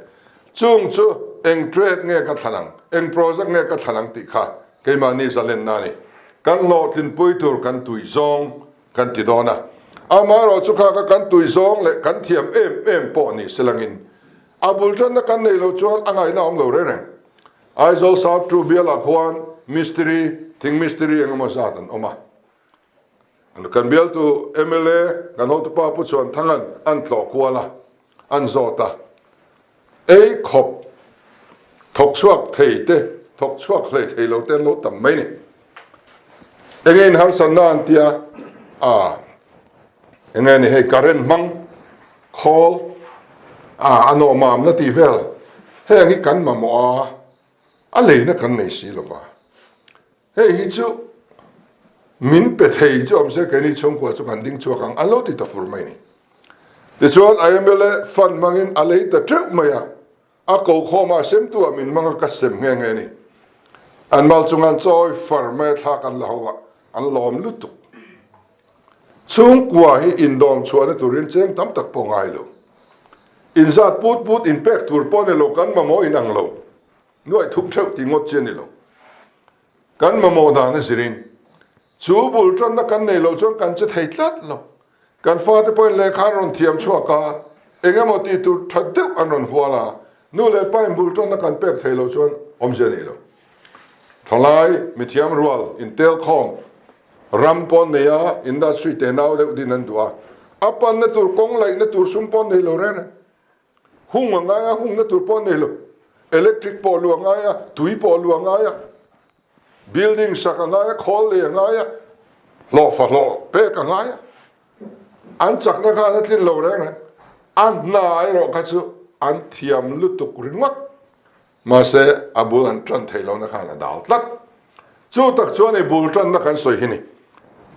Chung chu eng trade nge ka thlan ang, eng project nge ka thlan ang tih kha keimahni zalenna a ni. Kan hlawhtlinpui tur kan tui zawng kan ti dawn a. Amaherawh chu kha kha kan tui zawng leh kan thiam em em pawh ni selangin a bul tanna kan neih loh chuan a ngaihna a awm lo reng reng. Aizawl South Two bialah khuan mistiri, thing mistiri eng emaw zat an awm a. Kan bialtu mla kan hotupa Pu Chuanthanga'n an tlawh kual a, an zawt a. Ei khawp thawk chhuak thei te, thawk chhuak hlei thei lo te an lo tam mai ni. Enge in harsatna an tia, a enge ni hei current hmang, khawl, a a nawhmamna tih vel heng hi kan mamawh a, a leina kan nei si lova. Hei hi chu min pe thei chu awm se keini chhungkua chu kan ding chhuak ang an lo ti ta fur mai ni. Tichuan a mla fund hmangin a lei ta teuh mai a, a ko khawm a semtu ah min hmang a ka sem nghe nghe ni. An mal chung an chawi far mai a thlak an la ho a, an lawm lutuk. Chhungkua hi indawm chhuahna turin cheng tam tak pawh ngai lo. Inzat put put inpek tur pawh ni lo kan mamawh inang lo. Nuaih thup theuh tih ngawt chi a ni lo. Kan mamawh dan a zirin chu bul tanna kan nei loh chuan kan che thei tlat lo. Kan fate pawhin lehkha an rawn thiam chhuak a, eng emaw tih tur tha deuh an rawn hual a, nu leh pa in bul tanna kan pek thei loh chuan awmzia a nei lo. Thalai, mithiam rual, intelkhawm, ram pawn nei a, industry tenau deuh din an duh a, a panna tur kawng laihna tur sum pawn nei lo reng reng. Hung a ngai a, hungna tur pawh a nei lo. Electric pawh luah a ngai a, tui pawh luah a ngai a, building sak a ngai a, khawl lei a ngai a, hlawhfa hlawh pek a ngai a. An chakna khan a tlin lo reng reng. A hna erawh kha chu an thiam lutuk ringawt. Mahse, a bul an tan theih lohna khan a dal tlat. Chu tak chuan i bul tanna kan sawi hi ni.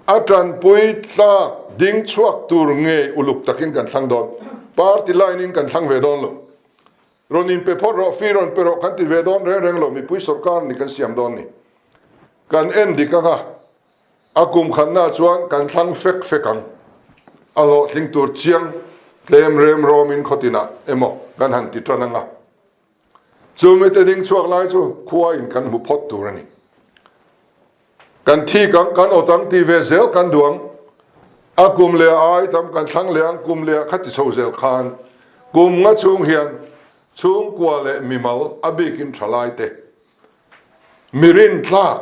A tanpui tlak ding chhuak tur ngei uluk takin kan thlang dawn. Party line in kan thlang ve dawn lo. Rawn in pe phawt rawh, fee rawn pe rawh kan ti ve dawn reng reng lo, mipui sorkar ni kan siam dawn ni. Kan en dik anga a kum khatna chuan kan thlang fek fek ang. A hlawhtling tur chiang tlem rem rawmin khawtinah emaw kan han ti tan anga. Chu mite ding chhuak lai chu khua in kan hmu phawt tur a ni. Kan thik ang, kan awt ang ti ve zel kan duh ang. A kum leh a ai tam kan thlang leh ang, kum leh ah kha ti chho zel khan kum nga chhung hian chhungkua leh mimal a bikin tha lai te mi rin tlak,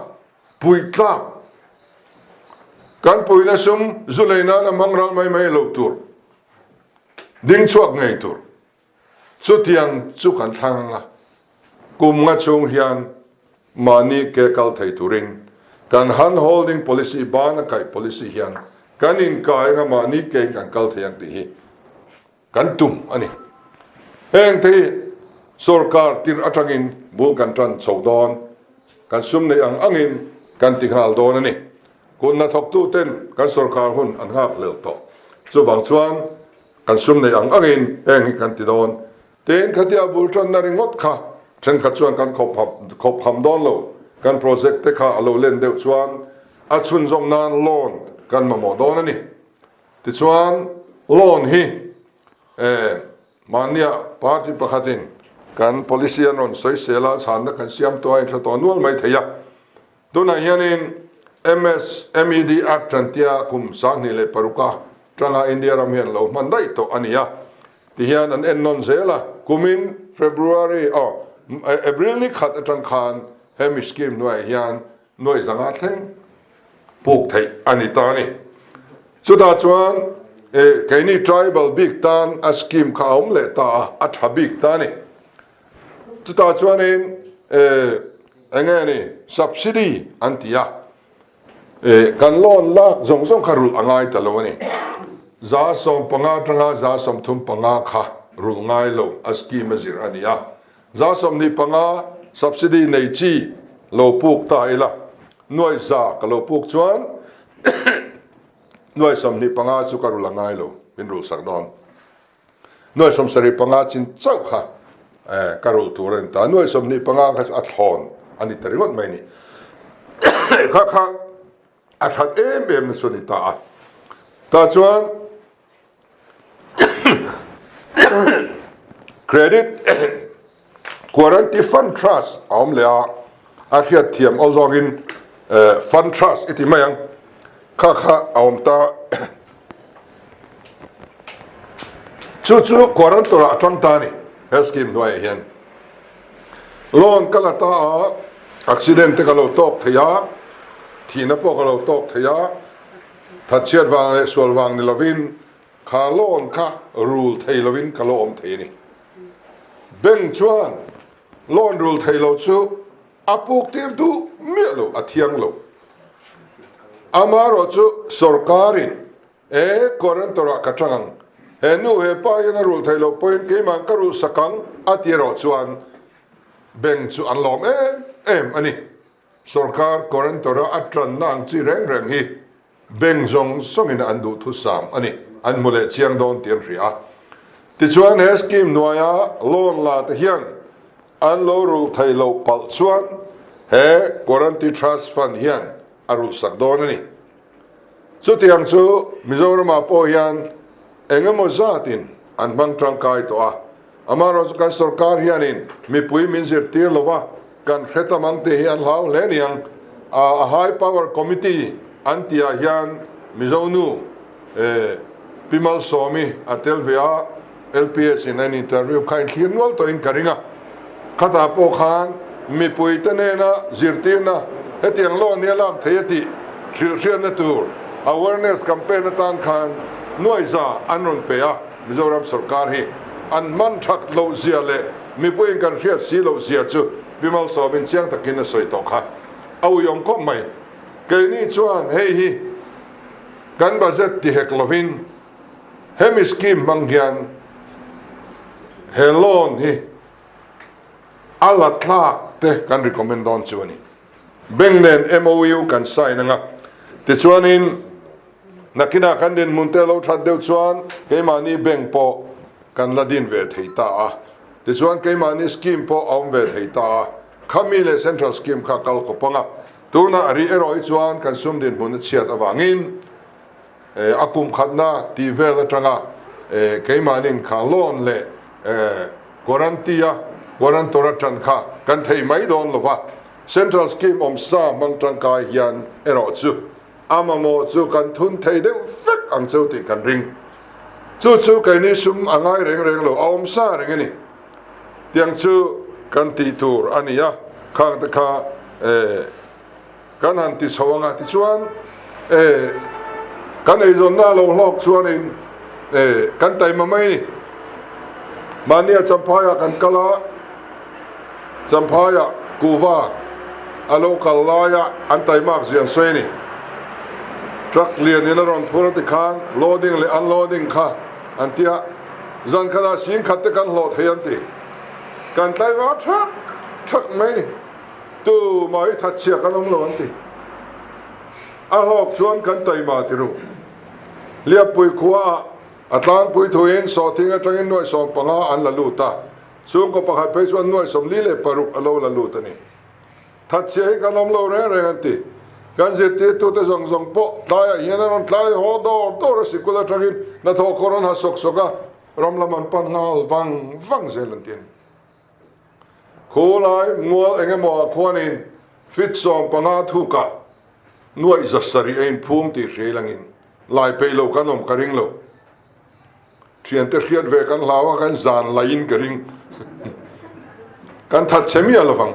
puih tlak, kan puihna sum zu lei nana hmang ral mai mai lo tur, ding chhuak ngei tur. Chutiang chu kan thlang ang a, kum nga chhung hian mahni ke kal thei turin kan hand holding policy, bana kaih policy hian kan inkai anga mahni kein kan kal thei ang tih hi kan tum a ni. Heng te hi sorkar tirh atangin bul kan tan chho dawn, kan sum neih ang angin kan ti nghal dawn a ni. Kut hnathawktu ten kan sorkar hun an nghak hlel tawh. Chuvang chuan Kan sum neih ang angin heng hi kan ti dawn. Tin, khatia bul tanna ringawt kha thenkhat chuan kan khawp ham dawn lo. Kan project te kha a lo len deuh chuan a chhunzawm nan loan kan mamawh dawn a ni. Tichuan, loan hi mahnia party pakhatin kan policy an rawn sawisel a, chhanna kan siam tawh a inhre tawh nual mai thei a. Tunah hianin MSMED Act an tia kum 2006 a tanga India ram hian lo hman daih tawh a ni a, tihian an en nawn zel a, kumin February aw April ni khat atang khan hemi scheme hnuaiah hian nuai zanga thleng puk theih a ni ta a ni. Chutah chuan keini tribal bik tan a scheme kha a awm leh ta a, a tha bik ta a ni. Chutah chuanin eng nge ni subsidy an ti a, kan loan lak zawng zawng kha rulh a ngai ta lo a ni. 15% atanga 35% kha rulh ngai lo a scheme a zir a ni a. 25% subsidy nei chi. lo puk ta ila, 100,000 ka lo puk chuan 25,000 chu ka rul a ngai lo, min rul sak dawn. 75,000 chin chauh kha ka rulh tur a ni ta. 25,000 kha chu a thlawn a ni ta ringawt mai a ni. Kha kha a that em em na chu a ni ta a. Tah chuan Credit Guarantee Fund Trust a awm leh a, a hriat thiam aw zawkin Fund Trust i ti mai ang, kha kha a awm ta. Chu chu Guarantor ah a tang ta a ni he scheme hnuaiah hian. Loan ka la ta a, accident te ka lo tawk thei a, thihna pawh ka lo tawk thei a, Thatchhiat vang leh sual vang ni lovin kha loan kha rul thei lovin ka lo awm thei a ni. Bank chuan loan rul thei lo chu a puk tir duh miah lo, a thiang lo. Amaherawh chu sawrkarin e guarantor ah ka tang ang, he nu he pa hian a rul thei loh pawhin keimah ka rulh sak ang a ti erawh chuan bank chu an lawm em em a ni. Sorkar guarantor-a a tanna ang chi reng reng hi bank zawng zawngin an duh thusam a ni, an hmu leh chiang dawn tih an hria a. Tichuan he scheme hnuaia loan la te hian an lo rulh theih loh palh chuan he Guarantee Trust Fund hian a rulhsak dawn a ni. Chutiang chu Mizoramah pawh hian eng emaw zatin an hmang tangkai tawh a, amaherawhchu kan sorkar hianin mipui min zirtir lo va, kan hre tam ang tih hi an hlau hle niang. A High Power Committee an tihah hian Mizo nu Pi Malsawmi a tel ve a, LPS in an interview kha inthlir nual tawhin ka ring a, khatah pawh khan mipuite nena zirtirna hetiang loan hi a lak thei a tih hrilhhriatna tur awareness campaign atan khan nuaiza an rawn pe a, Mizoram sorkar hi an man that loh zia leh mipuiin kan hriat si loh zia chu Pi Malsawmin chiang takin a sawi tawh kha a uiawm khawp mai. Keini chuan hei hi kan budget ti hek lovin Hemi scheme hmang hian he loan hi a la tlak te kan recommend dawn chu a ni. Bank nen MOU kan sign anga, tichuanin nakinah kan dinhmun te lo that deuh chuan keimahni bank pawh kan la din ve thei ta a, tichuan keimahni scheme pawh a awm ve thei ta a, khami leh central scheme kha kal khawp anga, tunah a ri erawh hi chuan kan sum dinhmun a chhiat avangin A kum khatna tih vel atanga keimahnin kha loan leh guarantee-a guarantor atan kha kan thei mai dawn lo va, Central Scheme awmsa hmang tangkai hian erawh chu a mamawh chu kan thun thei deuh vek ang cheu tih kan ring. Chu chu keini sum a ngai reng reng lo, a awmsa reng a ni. Tiang chu kan tih tur a ni a, khang te kha Kan han ti chho anga tichuan e kan eizawnna a lo hlawk chuanin e kan taima mai a ni. Mahnia Champhaiah kan kal a, Champhaiah kuhva a lo kal laia an taimak zia an sawi a ni. Truck lianin a rawn phur a tikhan loading leh unloading kha an ti a, zan khatah singkhat te kan hlawh thei an ti. Kan tlaivar thak thak mai a ni. Tu mah hi thatchhia kan awm lo an ti. A hlawk chuan kan taima ti ru. Liappui khua ah a tlangpui thuin sawhthing atangin nuaih 15 an la lut a, chhungkaw pakhat phei chuan nuaih 46 a lo la lut a ni. Thatchhia hi kan awm lo reng reng an ti. Kan zirtirtute zawng zawng pawh tlaiah hian an rawn tlai haw dawr dawr a, sikul atangin hnathawh kawr an ha sawk sawk a, ram lam an pan nghal vang vang zel an ti a ni. Khulai mual eng emaw ah khuanin feet 15 thukah nuaih 700 a inphum tih hria ilangin lai peih lo kan awm ka ring lo. Thiante hriat ve kan hlau a, kan zan laiin ka ring. Kan that che miah lovang.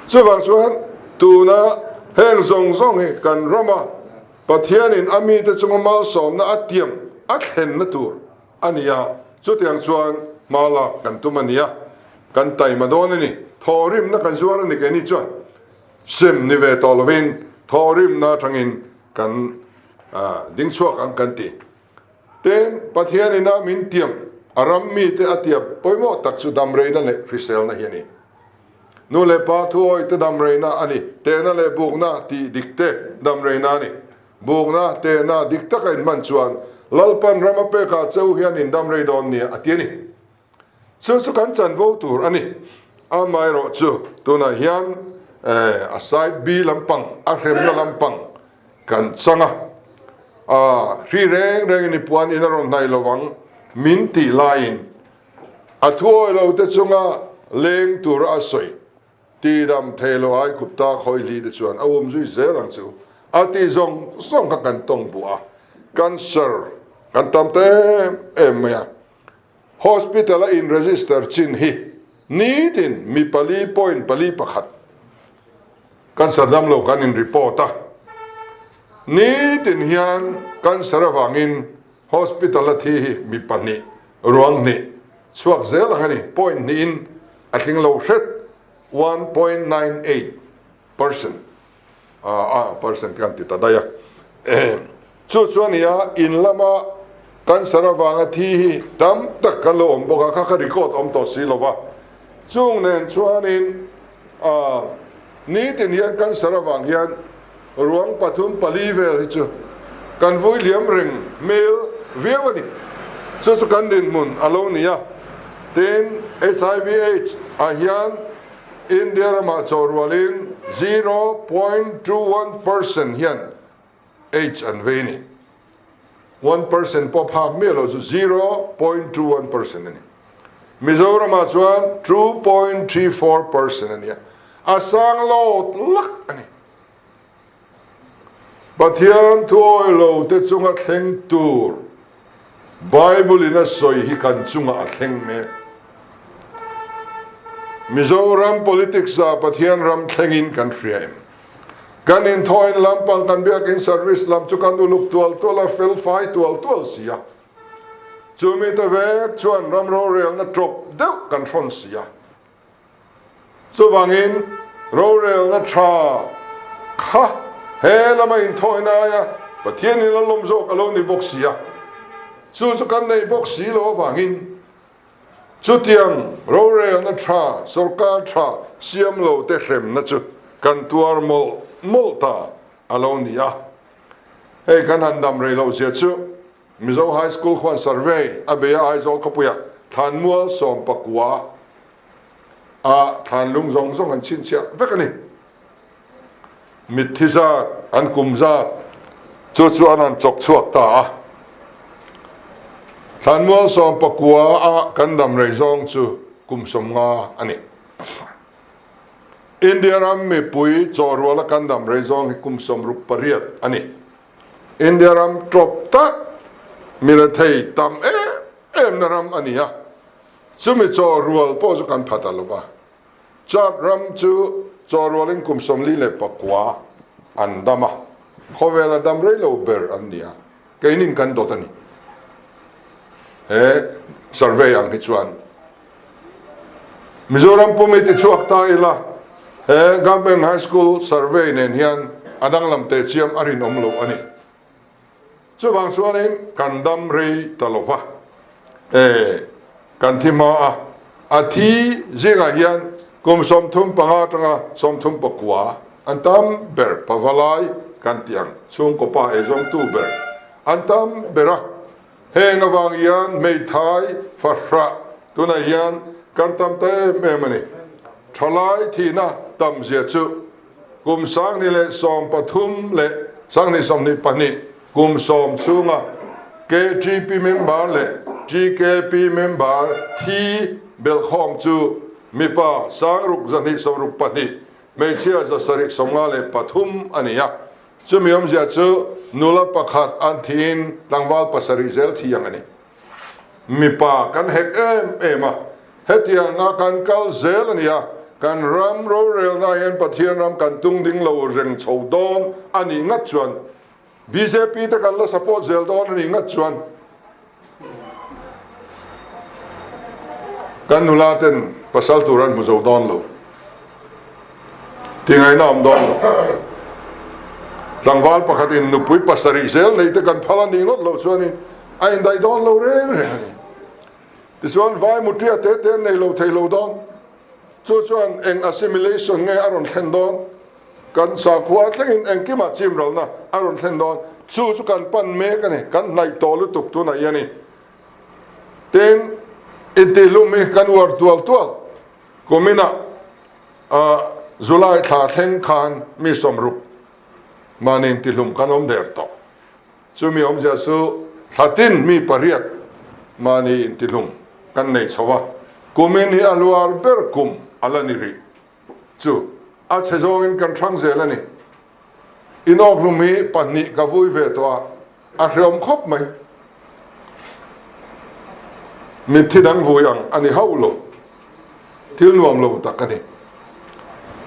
Chuvang chuan tuna heng zawng zawng hi kan rama Pathianin a mite chunga malsawmna a tiam a thlenna tur a ni a, chutiang chuan hma lak kan tum a ni a, kan taima dawn a ni. Thawhrimna kan zuar a ni keini chuan sem ni ve tawh lovin thawhrimna atangin kan ding chhuak ang kan ti. Tin, Pathian ina min tiam a ram mite a tiam pawimawh tak chu damreina leh hriselna hi a ni. Nu leh pa thuawi te dam reina a ni. Tehna leh bukna tih dik te dam reina a ni. Bukna, tehna dik taka inhman chuan Lalpan ram a pekah che u hian in dam rei dawn nia a ti a ni. Chu chu kan chanvo tur a ni. Amaherawh chu tunah hian a side B lampang, a hremna lampang kan chang a. A hri reng rengin i puan in a rawn hnaih lo ang min tih laiin a thuawi lo te chunga leng tura a sawi Tidam thei lo ai Gupta khawihli te chuan a um zui zel ang chu a ti zawng zawng kha kan tawng buh a, cancer kan tam ta em em mai a, hospital a in register chin hi nitin mi pali point pali pakhat cancer dam lo kan in report a, nitin hian cancer avangin hospital a thi hi mi pahnih ruang hnih chhuak zel ang a ni, point hnihin a tling lo hret, 1.98 percent, a percent kan ti ta daih a. Chu chu a ni a, in lama cancer avanga thi hi tam tak kan lo awm bawk a, kha kha record awm tawh si lo va. Chung nen chuanin nitin hian cancer avang hian Ruang pathum pali vel hi chu kan vui liam reng hmel viau a ni. Chu chu kan dinhmun a lo ni a. Tin, hiv aids ah hian India ramah chaw rualin 0.21 percent hian aids an vei a ni. One percent pawh phak miah lo chu 0.21 percent a ni. Mizoramah chuan 2.34 percent a ni a, a sang lawt lak a ni. Pathian thuawi lo te chunga thleng tur Bible in a sawi hi kan chungah a thleng mek. Mizoram politics ah Pathian ram thlengin kan hria em? Kan inthawhin lampang kan biakin service lam chu kan uluk tual tual a, fel fai tual tual si a. Chumi te vek chuan ram rorelna tawp deuh kan hrawn si a. Chuvangin rorelna tha kha he lama inthawina aia Pathianin a lawm zawk a lo ni bawk si a. Chu chu kan nei bawk si lo avangin chutiang rorelna tha, sorkar tha siam lo te hremna chu kan tuar mawlh mawlh ta a lo ni a. Hei kan han dam rei loh zia chu Mizo High School khuan survey a bei a Aizawl khawpuiah Thlanmual 19 ah thlanlung zawng zawng an chhinchhiah vek a ni. Mitthi zat, an kum zat chu chu an han chawk chhuak ta a. Thlanmual 19 ah kan dam rei zawng chu kum 50 a ni. India ram mipui chawhruala kan dam rei zawng hi kum 68 a ni. India ram tawp tak mi rethei tam em em na ram a ni a, chumi chaw rual pawh chu kan pha ta lo va. Chad ram chu chaw rualin kum 49 an dam a, khawvela dam rei lo ber an ni a, keinin kan dawt a ni. He survey ang hi chuan Mizoram pum hi tichhuak ta ila, he Government High School survey nen hian a danglam teh chiam a rinawm lo a ni. Chuvang chuanin kan dam rei ta lo va, e, kan thi hma a, a thi zingah hian kum 35 atanga 39 an tam ber, pavalai kan tih ang, chhungkaw pa eizawngtu ber an tam ber a. Heng avang hian hmeithai fahrah tunah hian kan tam ta em em a ni. Thalai thihna tam zia chu kum 2013 leh 2022 kum 10 chhunga KTP member leh TKP member thi belhkhawm chu mipa 6224, hmeichhia 753 a ni a. Chumi awmzia chu nula pakhat an thiin tlangval pasarih zel thi ang a ni. Mipa kan hek em em a, hetianga kan kal zel a ni a, kan ram rorelna hian Pathian ram kan tung ding lo reng chho dawn a nih ngat chuan, bjp te kan la support zel dawn a nih ngat chuan, Kan nula ten pasal tur an hmu zo dawn lo. Tingaihna awm dawn lo. Tlangval pakhat in nupui pasarih zel nei te kan phal a nih ngawt loh chuanin a indaih dawn lo reng reng a ni. Tichuan vai mutria te te an nei lo thei lo dawn. Chu chuan eng assimilation nge a rawn thlen dawn? Kan sakhua thlengin engkimah chim ralna a rawn thlen dawn. Chu chu kan pan mek a ni, kan hnaih tawh lutuk tunah hian ni. Tin, intihlum hi kan uar tual tual. Kuminah July thla thleng khan mi 60 mahni intihlum kan awm der tawh. Chumi awmzia chu thla tin mi pariat mahni intihlum kan nei chho a, kumin hi a luar ber kum a la ni rih. Chu a chhe zawngin kan hrang zel a ni. Inawkhlum hi pahnih ka vui ve tawh a, a hreawm khawp mai. Mitthi dang vui ang a ni hauh lo. Thil nuam lo tak a ni.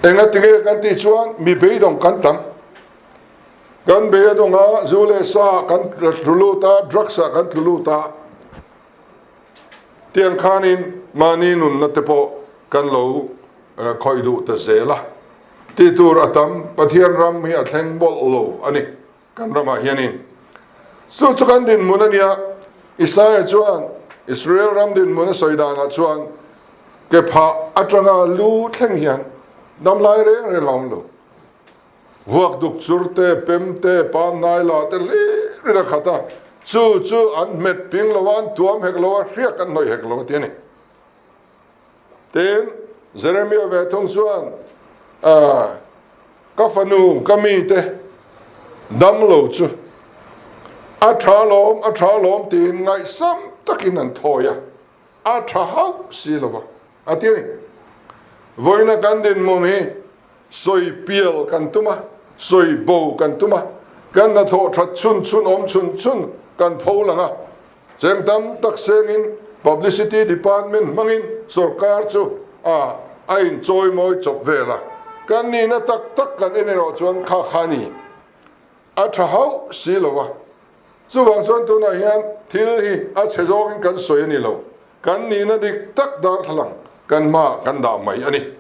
Engatinge kan tih chuan mi beidawng kan tam. Kan bei a dawng a, zu leh sa kan tlu lut a, drugs ah kan tlu lut a, tiang khanin mahni nunna te pawh kan lo khawih duh ta zel a. Tih tur a tam, Pathian ram hi a thleng mawlh lo a ni kan ramah hianin. Chu chu kan dinhmun a nia, Isaia chuan Israel ram dinhmun a sawi danah chuan ke phah atanga lu thleng hian damlai reng reng a awm lo. Vuak duk chur te, pem te, pam hnai la te hlir in a khat a, chu chu an hmet ping lo a, an tuam hek lo a, hriak an hnawih hek lo a ti a ni. Tin, Jeremia ve thung chuan, Ka fanu, ka mite dam lo chu a tha lawm, a tha lawm tiin ngaihsam takin an thawi a, a tha hauh si lo va, a ti a ni. Vawiina kan dinhmun hi Sawi pial kan tum a, sawi bo kan tum a, kan hnathawh that chhun chhun awm chhun chhun kan pho lang a. Cheng tam tak sengin Publicity Department hmangin sorkar chu a a inchawi mawi chawp vel a. Kan nihna tak tak kan en erawh chuan kha kha ni a tha hauh si lo a. Chuvang chuan tunah hian thil hi a chhe zawngin kan sawi a ni lo. Kan nihna dik tak darthlalang kan hmaah kan dah mai a ni.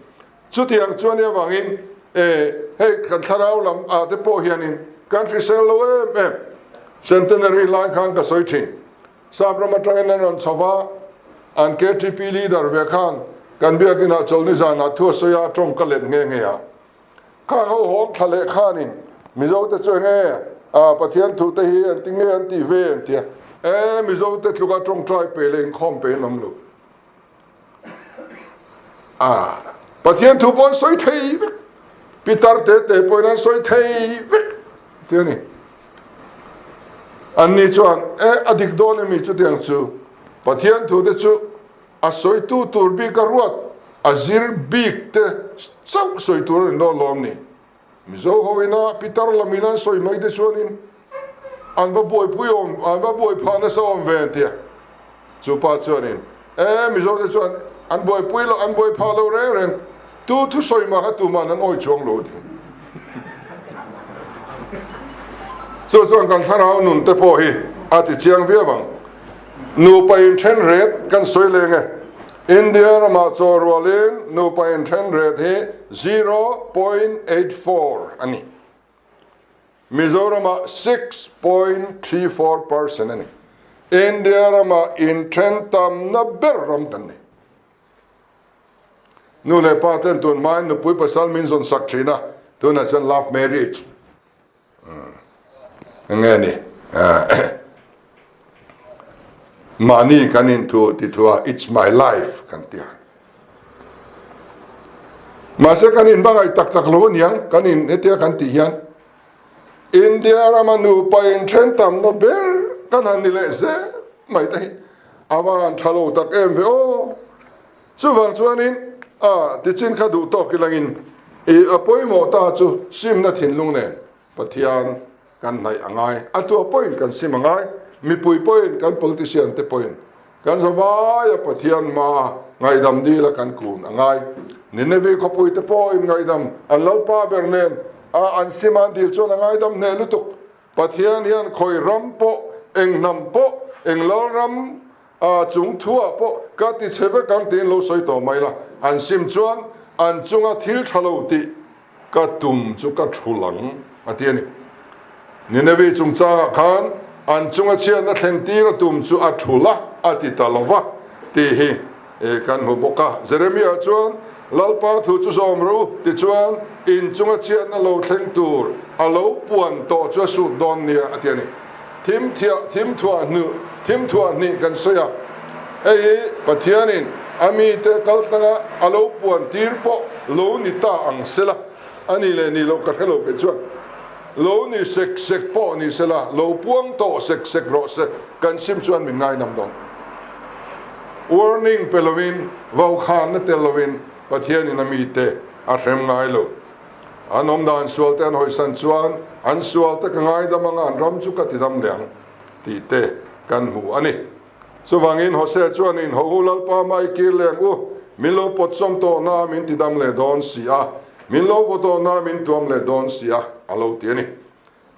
Chutiang chuan i avangin e, hei kan thlarau lam ah te pawh hianin kan hrisel lo em em. Centenary lai khan ka sawi thin. Sap ram atangin an rawn chho va, an KTP leader ve khan kan biakinah chawlhni zanah thu a sawi a, tawng ka let nghe nghe a. Khang ho hawng thla leh khanin Mizo te chu enge a Pathian thu te hi an ti nge an tih ve an ti a. E, Mizo te tluka tawngtai pe leh inkhawm pe an awm lo. A Pathian thu pawh an sawi thei vek, pitar te te pawhin an sawi thei vek tih a ni. Anni chuan e a dik dawn emi chutiang chu Pathian thu te chu a sawitu tur bik a ruat a zir bik te chauh sawi tur a ni dawn lawm ni. Mizo ho ina pitar lam in an sawi mai te chuanin an va buaipui awm, an va buai phah nasa awm ve an ti a. Chu pa chuanin, E, Mizo te chuan an buaipui lo, an buai phah lo reng reng, tu thusawi mah kha tuman an awi chuang lo a ti. Chu chuan kan thlarau nun te pawh hi a ti chiang viau ang. Nupa inthen ret kan sawi leng e. India ramah chaw rualin nupa inthen ret hi 0.84 a ni. Mizoramah 6.34 percent a ni. India ramah inthen tamna ber ram kan ni. Nu leh pa ten tun hmain nupui pasal min zawn sak thin a, tunah chuan love marriage. Enge ni? Mahni kan inthu ti thu a, it's my life kan ti a. Mahse kan inbangaih tak tak lo aniang, kan in hetia kan tih hian India rama nupa inthen tamna ber kan han ni leh zel mai te hi a va han tha lo tak em ve aw. Chuvang chuanin a tichin kha duh tawk ilangin i a pawimawh ta chu simna thinlung nen Pathian kan hnaih a ngai. A tua pawhin kan sim a ngai, mipui pawhin kan politician te pawhin kan zavai a Pathian hmaa ngaihdam dila kan kun a ngai. Nineveh khawpui te pawhin ngaihdam an Lalpa ber nen a an sim an dil chuan a ngaidam hneh lutuk. Pathian hian khawi ram pawh, eng hnam pawh, eng lalram A chung thuah pawh ka ti chhe vek ang tiin lo sawi tawh mai la, an sim chuan an chunga thil tha lo tih ka tum chu ka thul ang a ti a ni. Nineveh chungchangah khan an chunga chhiatna thlen tir a tum chu a thul a, a ti ta lo va tih hi kan hmu bawk a. Jeremiah chuan. Lalpa thu chu zawm rawh u, tichuan in chunga chhiatna lo thleng tur a lo puan tawh chu a sut dawn nia, a ti a ni. Thim thiah, thim thuah hnu, thim thuah hnih kan sawi a, hei hi Pathianin a mite kaltlanga a lo puan tir pawh lo ni ta ang sela, a ni leh ni lo ka hre lo kei chuan lo ni sek sek pawh ni sela, lo puang tawh sek sek rawh se, kan sim chuan min ngainam dawn. Warning pe lovin, vaukhanna tel lovin Pathianin a mite a hrem ngai lo. An awm dan sual te an hawisan chuan an sual te ka ngaidam anga an ram chu ka tidam leh ang tih te kan hmu a ni. Chuvangin Hosea chuan in ho u Lalpa mai kir leh ang u, min lo pawtsawm tawh na min tidam leh dawn si a, min lo vaw tawh na min tuam leh dawn si a, a lo ti a ni.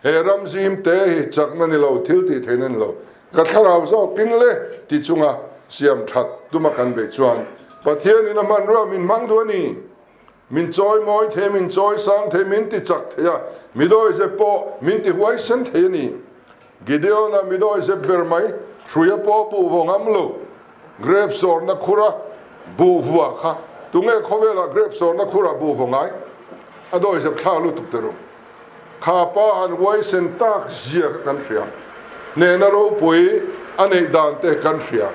He ram zim te hi chakna ni lo, thil tih theihna ni lo, ka thlarau zawkin le ti chunga siam that tuma kan beih chuan Pathianin a hmanrua min hmang duh a ni. Min chawi mawi thei, min chawi sang thei, min ti chak thei a, midawizep pawh min ti huaisen thei a ni. Gideon-a midawizep ber mai, hruia pawh buh vaw ngam lo, grep sawrna khura buh vua kha tunge khawvelah grep sawrna khura buh vaw ngai? A dawizep thlak lutuk te ru. Kha pa han huaisen tak zia kha kan hria. Hnehna ropui a neih dan te kan hria.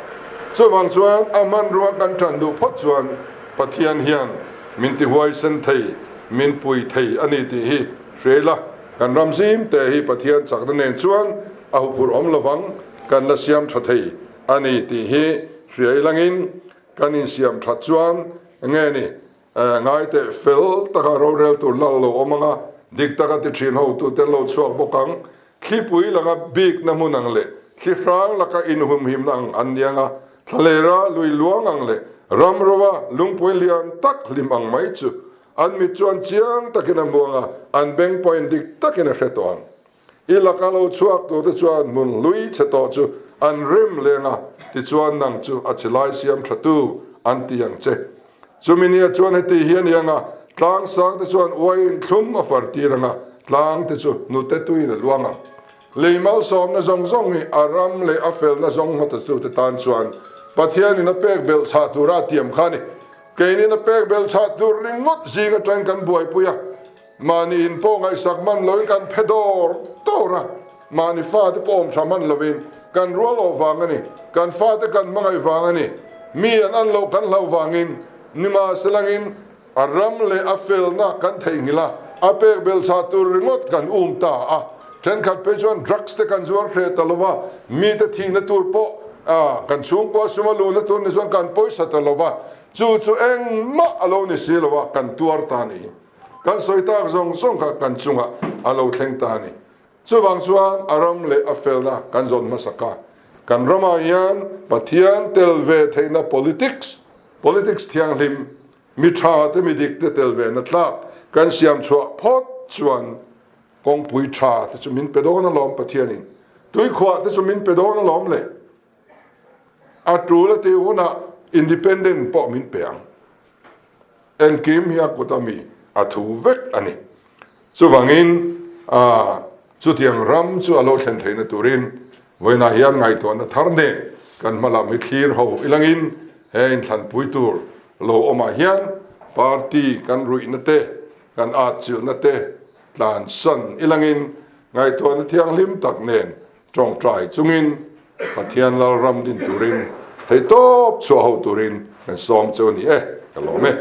Chuvang chuan a hmanrua kan tan duh phawt chuan Pathian hian min ti huaisen thei, min pui thei a ni tih hi hria ila, kan ram zim te hi Pathian chakna nen chuan a huphurh awm lovang, kan la siam tha thei a ni tih hi hria ilangin kan insiam that chuan nge ni? Ngai teh fel taka rorel tur lal lo awm anga, dik taka ti thin hotu te lo chhuak bawk ang. Thlipui langa bikna hmun ang leh thli hrang laka inhumhimna ang an ni anga, thlalera lui luang ang leh ram rova lungpui lian tak hlim ang mai chu an mit chuan chiang takin a hmu anga, an beng pawhin dik takin a hre tawh ang. I laka lo chhuak turte chuan hmun hlui chhe tawh chu an rem leng a, tichuan nang chu a chilai siam thatu an ti ang che. Chumi nia chuan heti hi a ni ang a, tlang sangte chuan uaiin thlum a far tir ang a, tlangte chu hnute tuiin a luang ang. Lei malsawmna zawng zawng hi a ram leh a felna zawng hmatatute tan chuan Pathianin a pek belh chhah tura a tiam kha a ni. Keinin a pek belh chhah tur ringawt zing atangin kan buaipui a. Mahni in pawh ngaihsak hman loin kan phe dawr dawr a, mahni fate pawh awm tha hman loin kan rual awh vang a ni, kan fate kan hmangaih vang a ni, mi an an loh kan hlauh vangin nimahselangin a ram leh a felna kan theihnghilh a, a pek belchhah tur ringawt kan um ta a, thenkhat phei chuan drugs te kan zuar hreh ta lova, mite thihna tur pawh kan chhungkua suma luhna tur ni chuan kan pawisa ta lova, chu chu engmah a lo ni si lova kan tuar ta a ni. Kan sawi tak zawng zawng kha kan chungah a lo thleng ta a ni. Chuvang chuan a ram leh a felna kan zawn hmasak a. Kan ramah hian Pathian tel ve theihna politics, politics thianghlim, mi tha te mi dik te tel ve na tlak kan siam chhuah phawt chuan kawngpui tha te chu min pe dawn alawm Pathianin. Tuikhuah te chu min pe dawn alawm le. A tul a tih hunah independent pawh min pe ang. Engkim hi a kut a mi a thu vek a ni. Chuvangin chutiang ram chu a lo thlen theihna turin vawiinah hian ngaihtuahna thar nen kan hma lam hi thlir ho ilangin he inthlanpui tur lo awmah hian party kan ruihna te, kan atchilhna te tlansan ilangin ngaihtuahna thianghlim tak nen Tawngtai chungin Pathian Lalram din turin theihtawp chhuah ho turin kan sawm cheu a ni e, ka lawm e.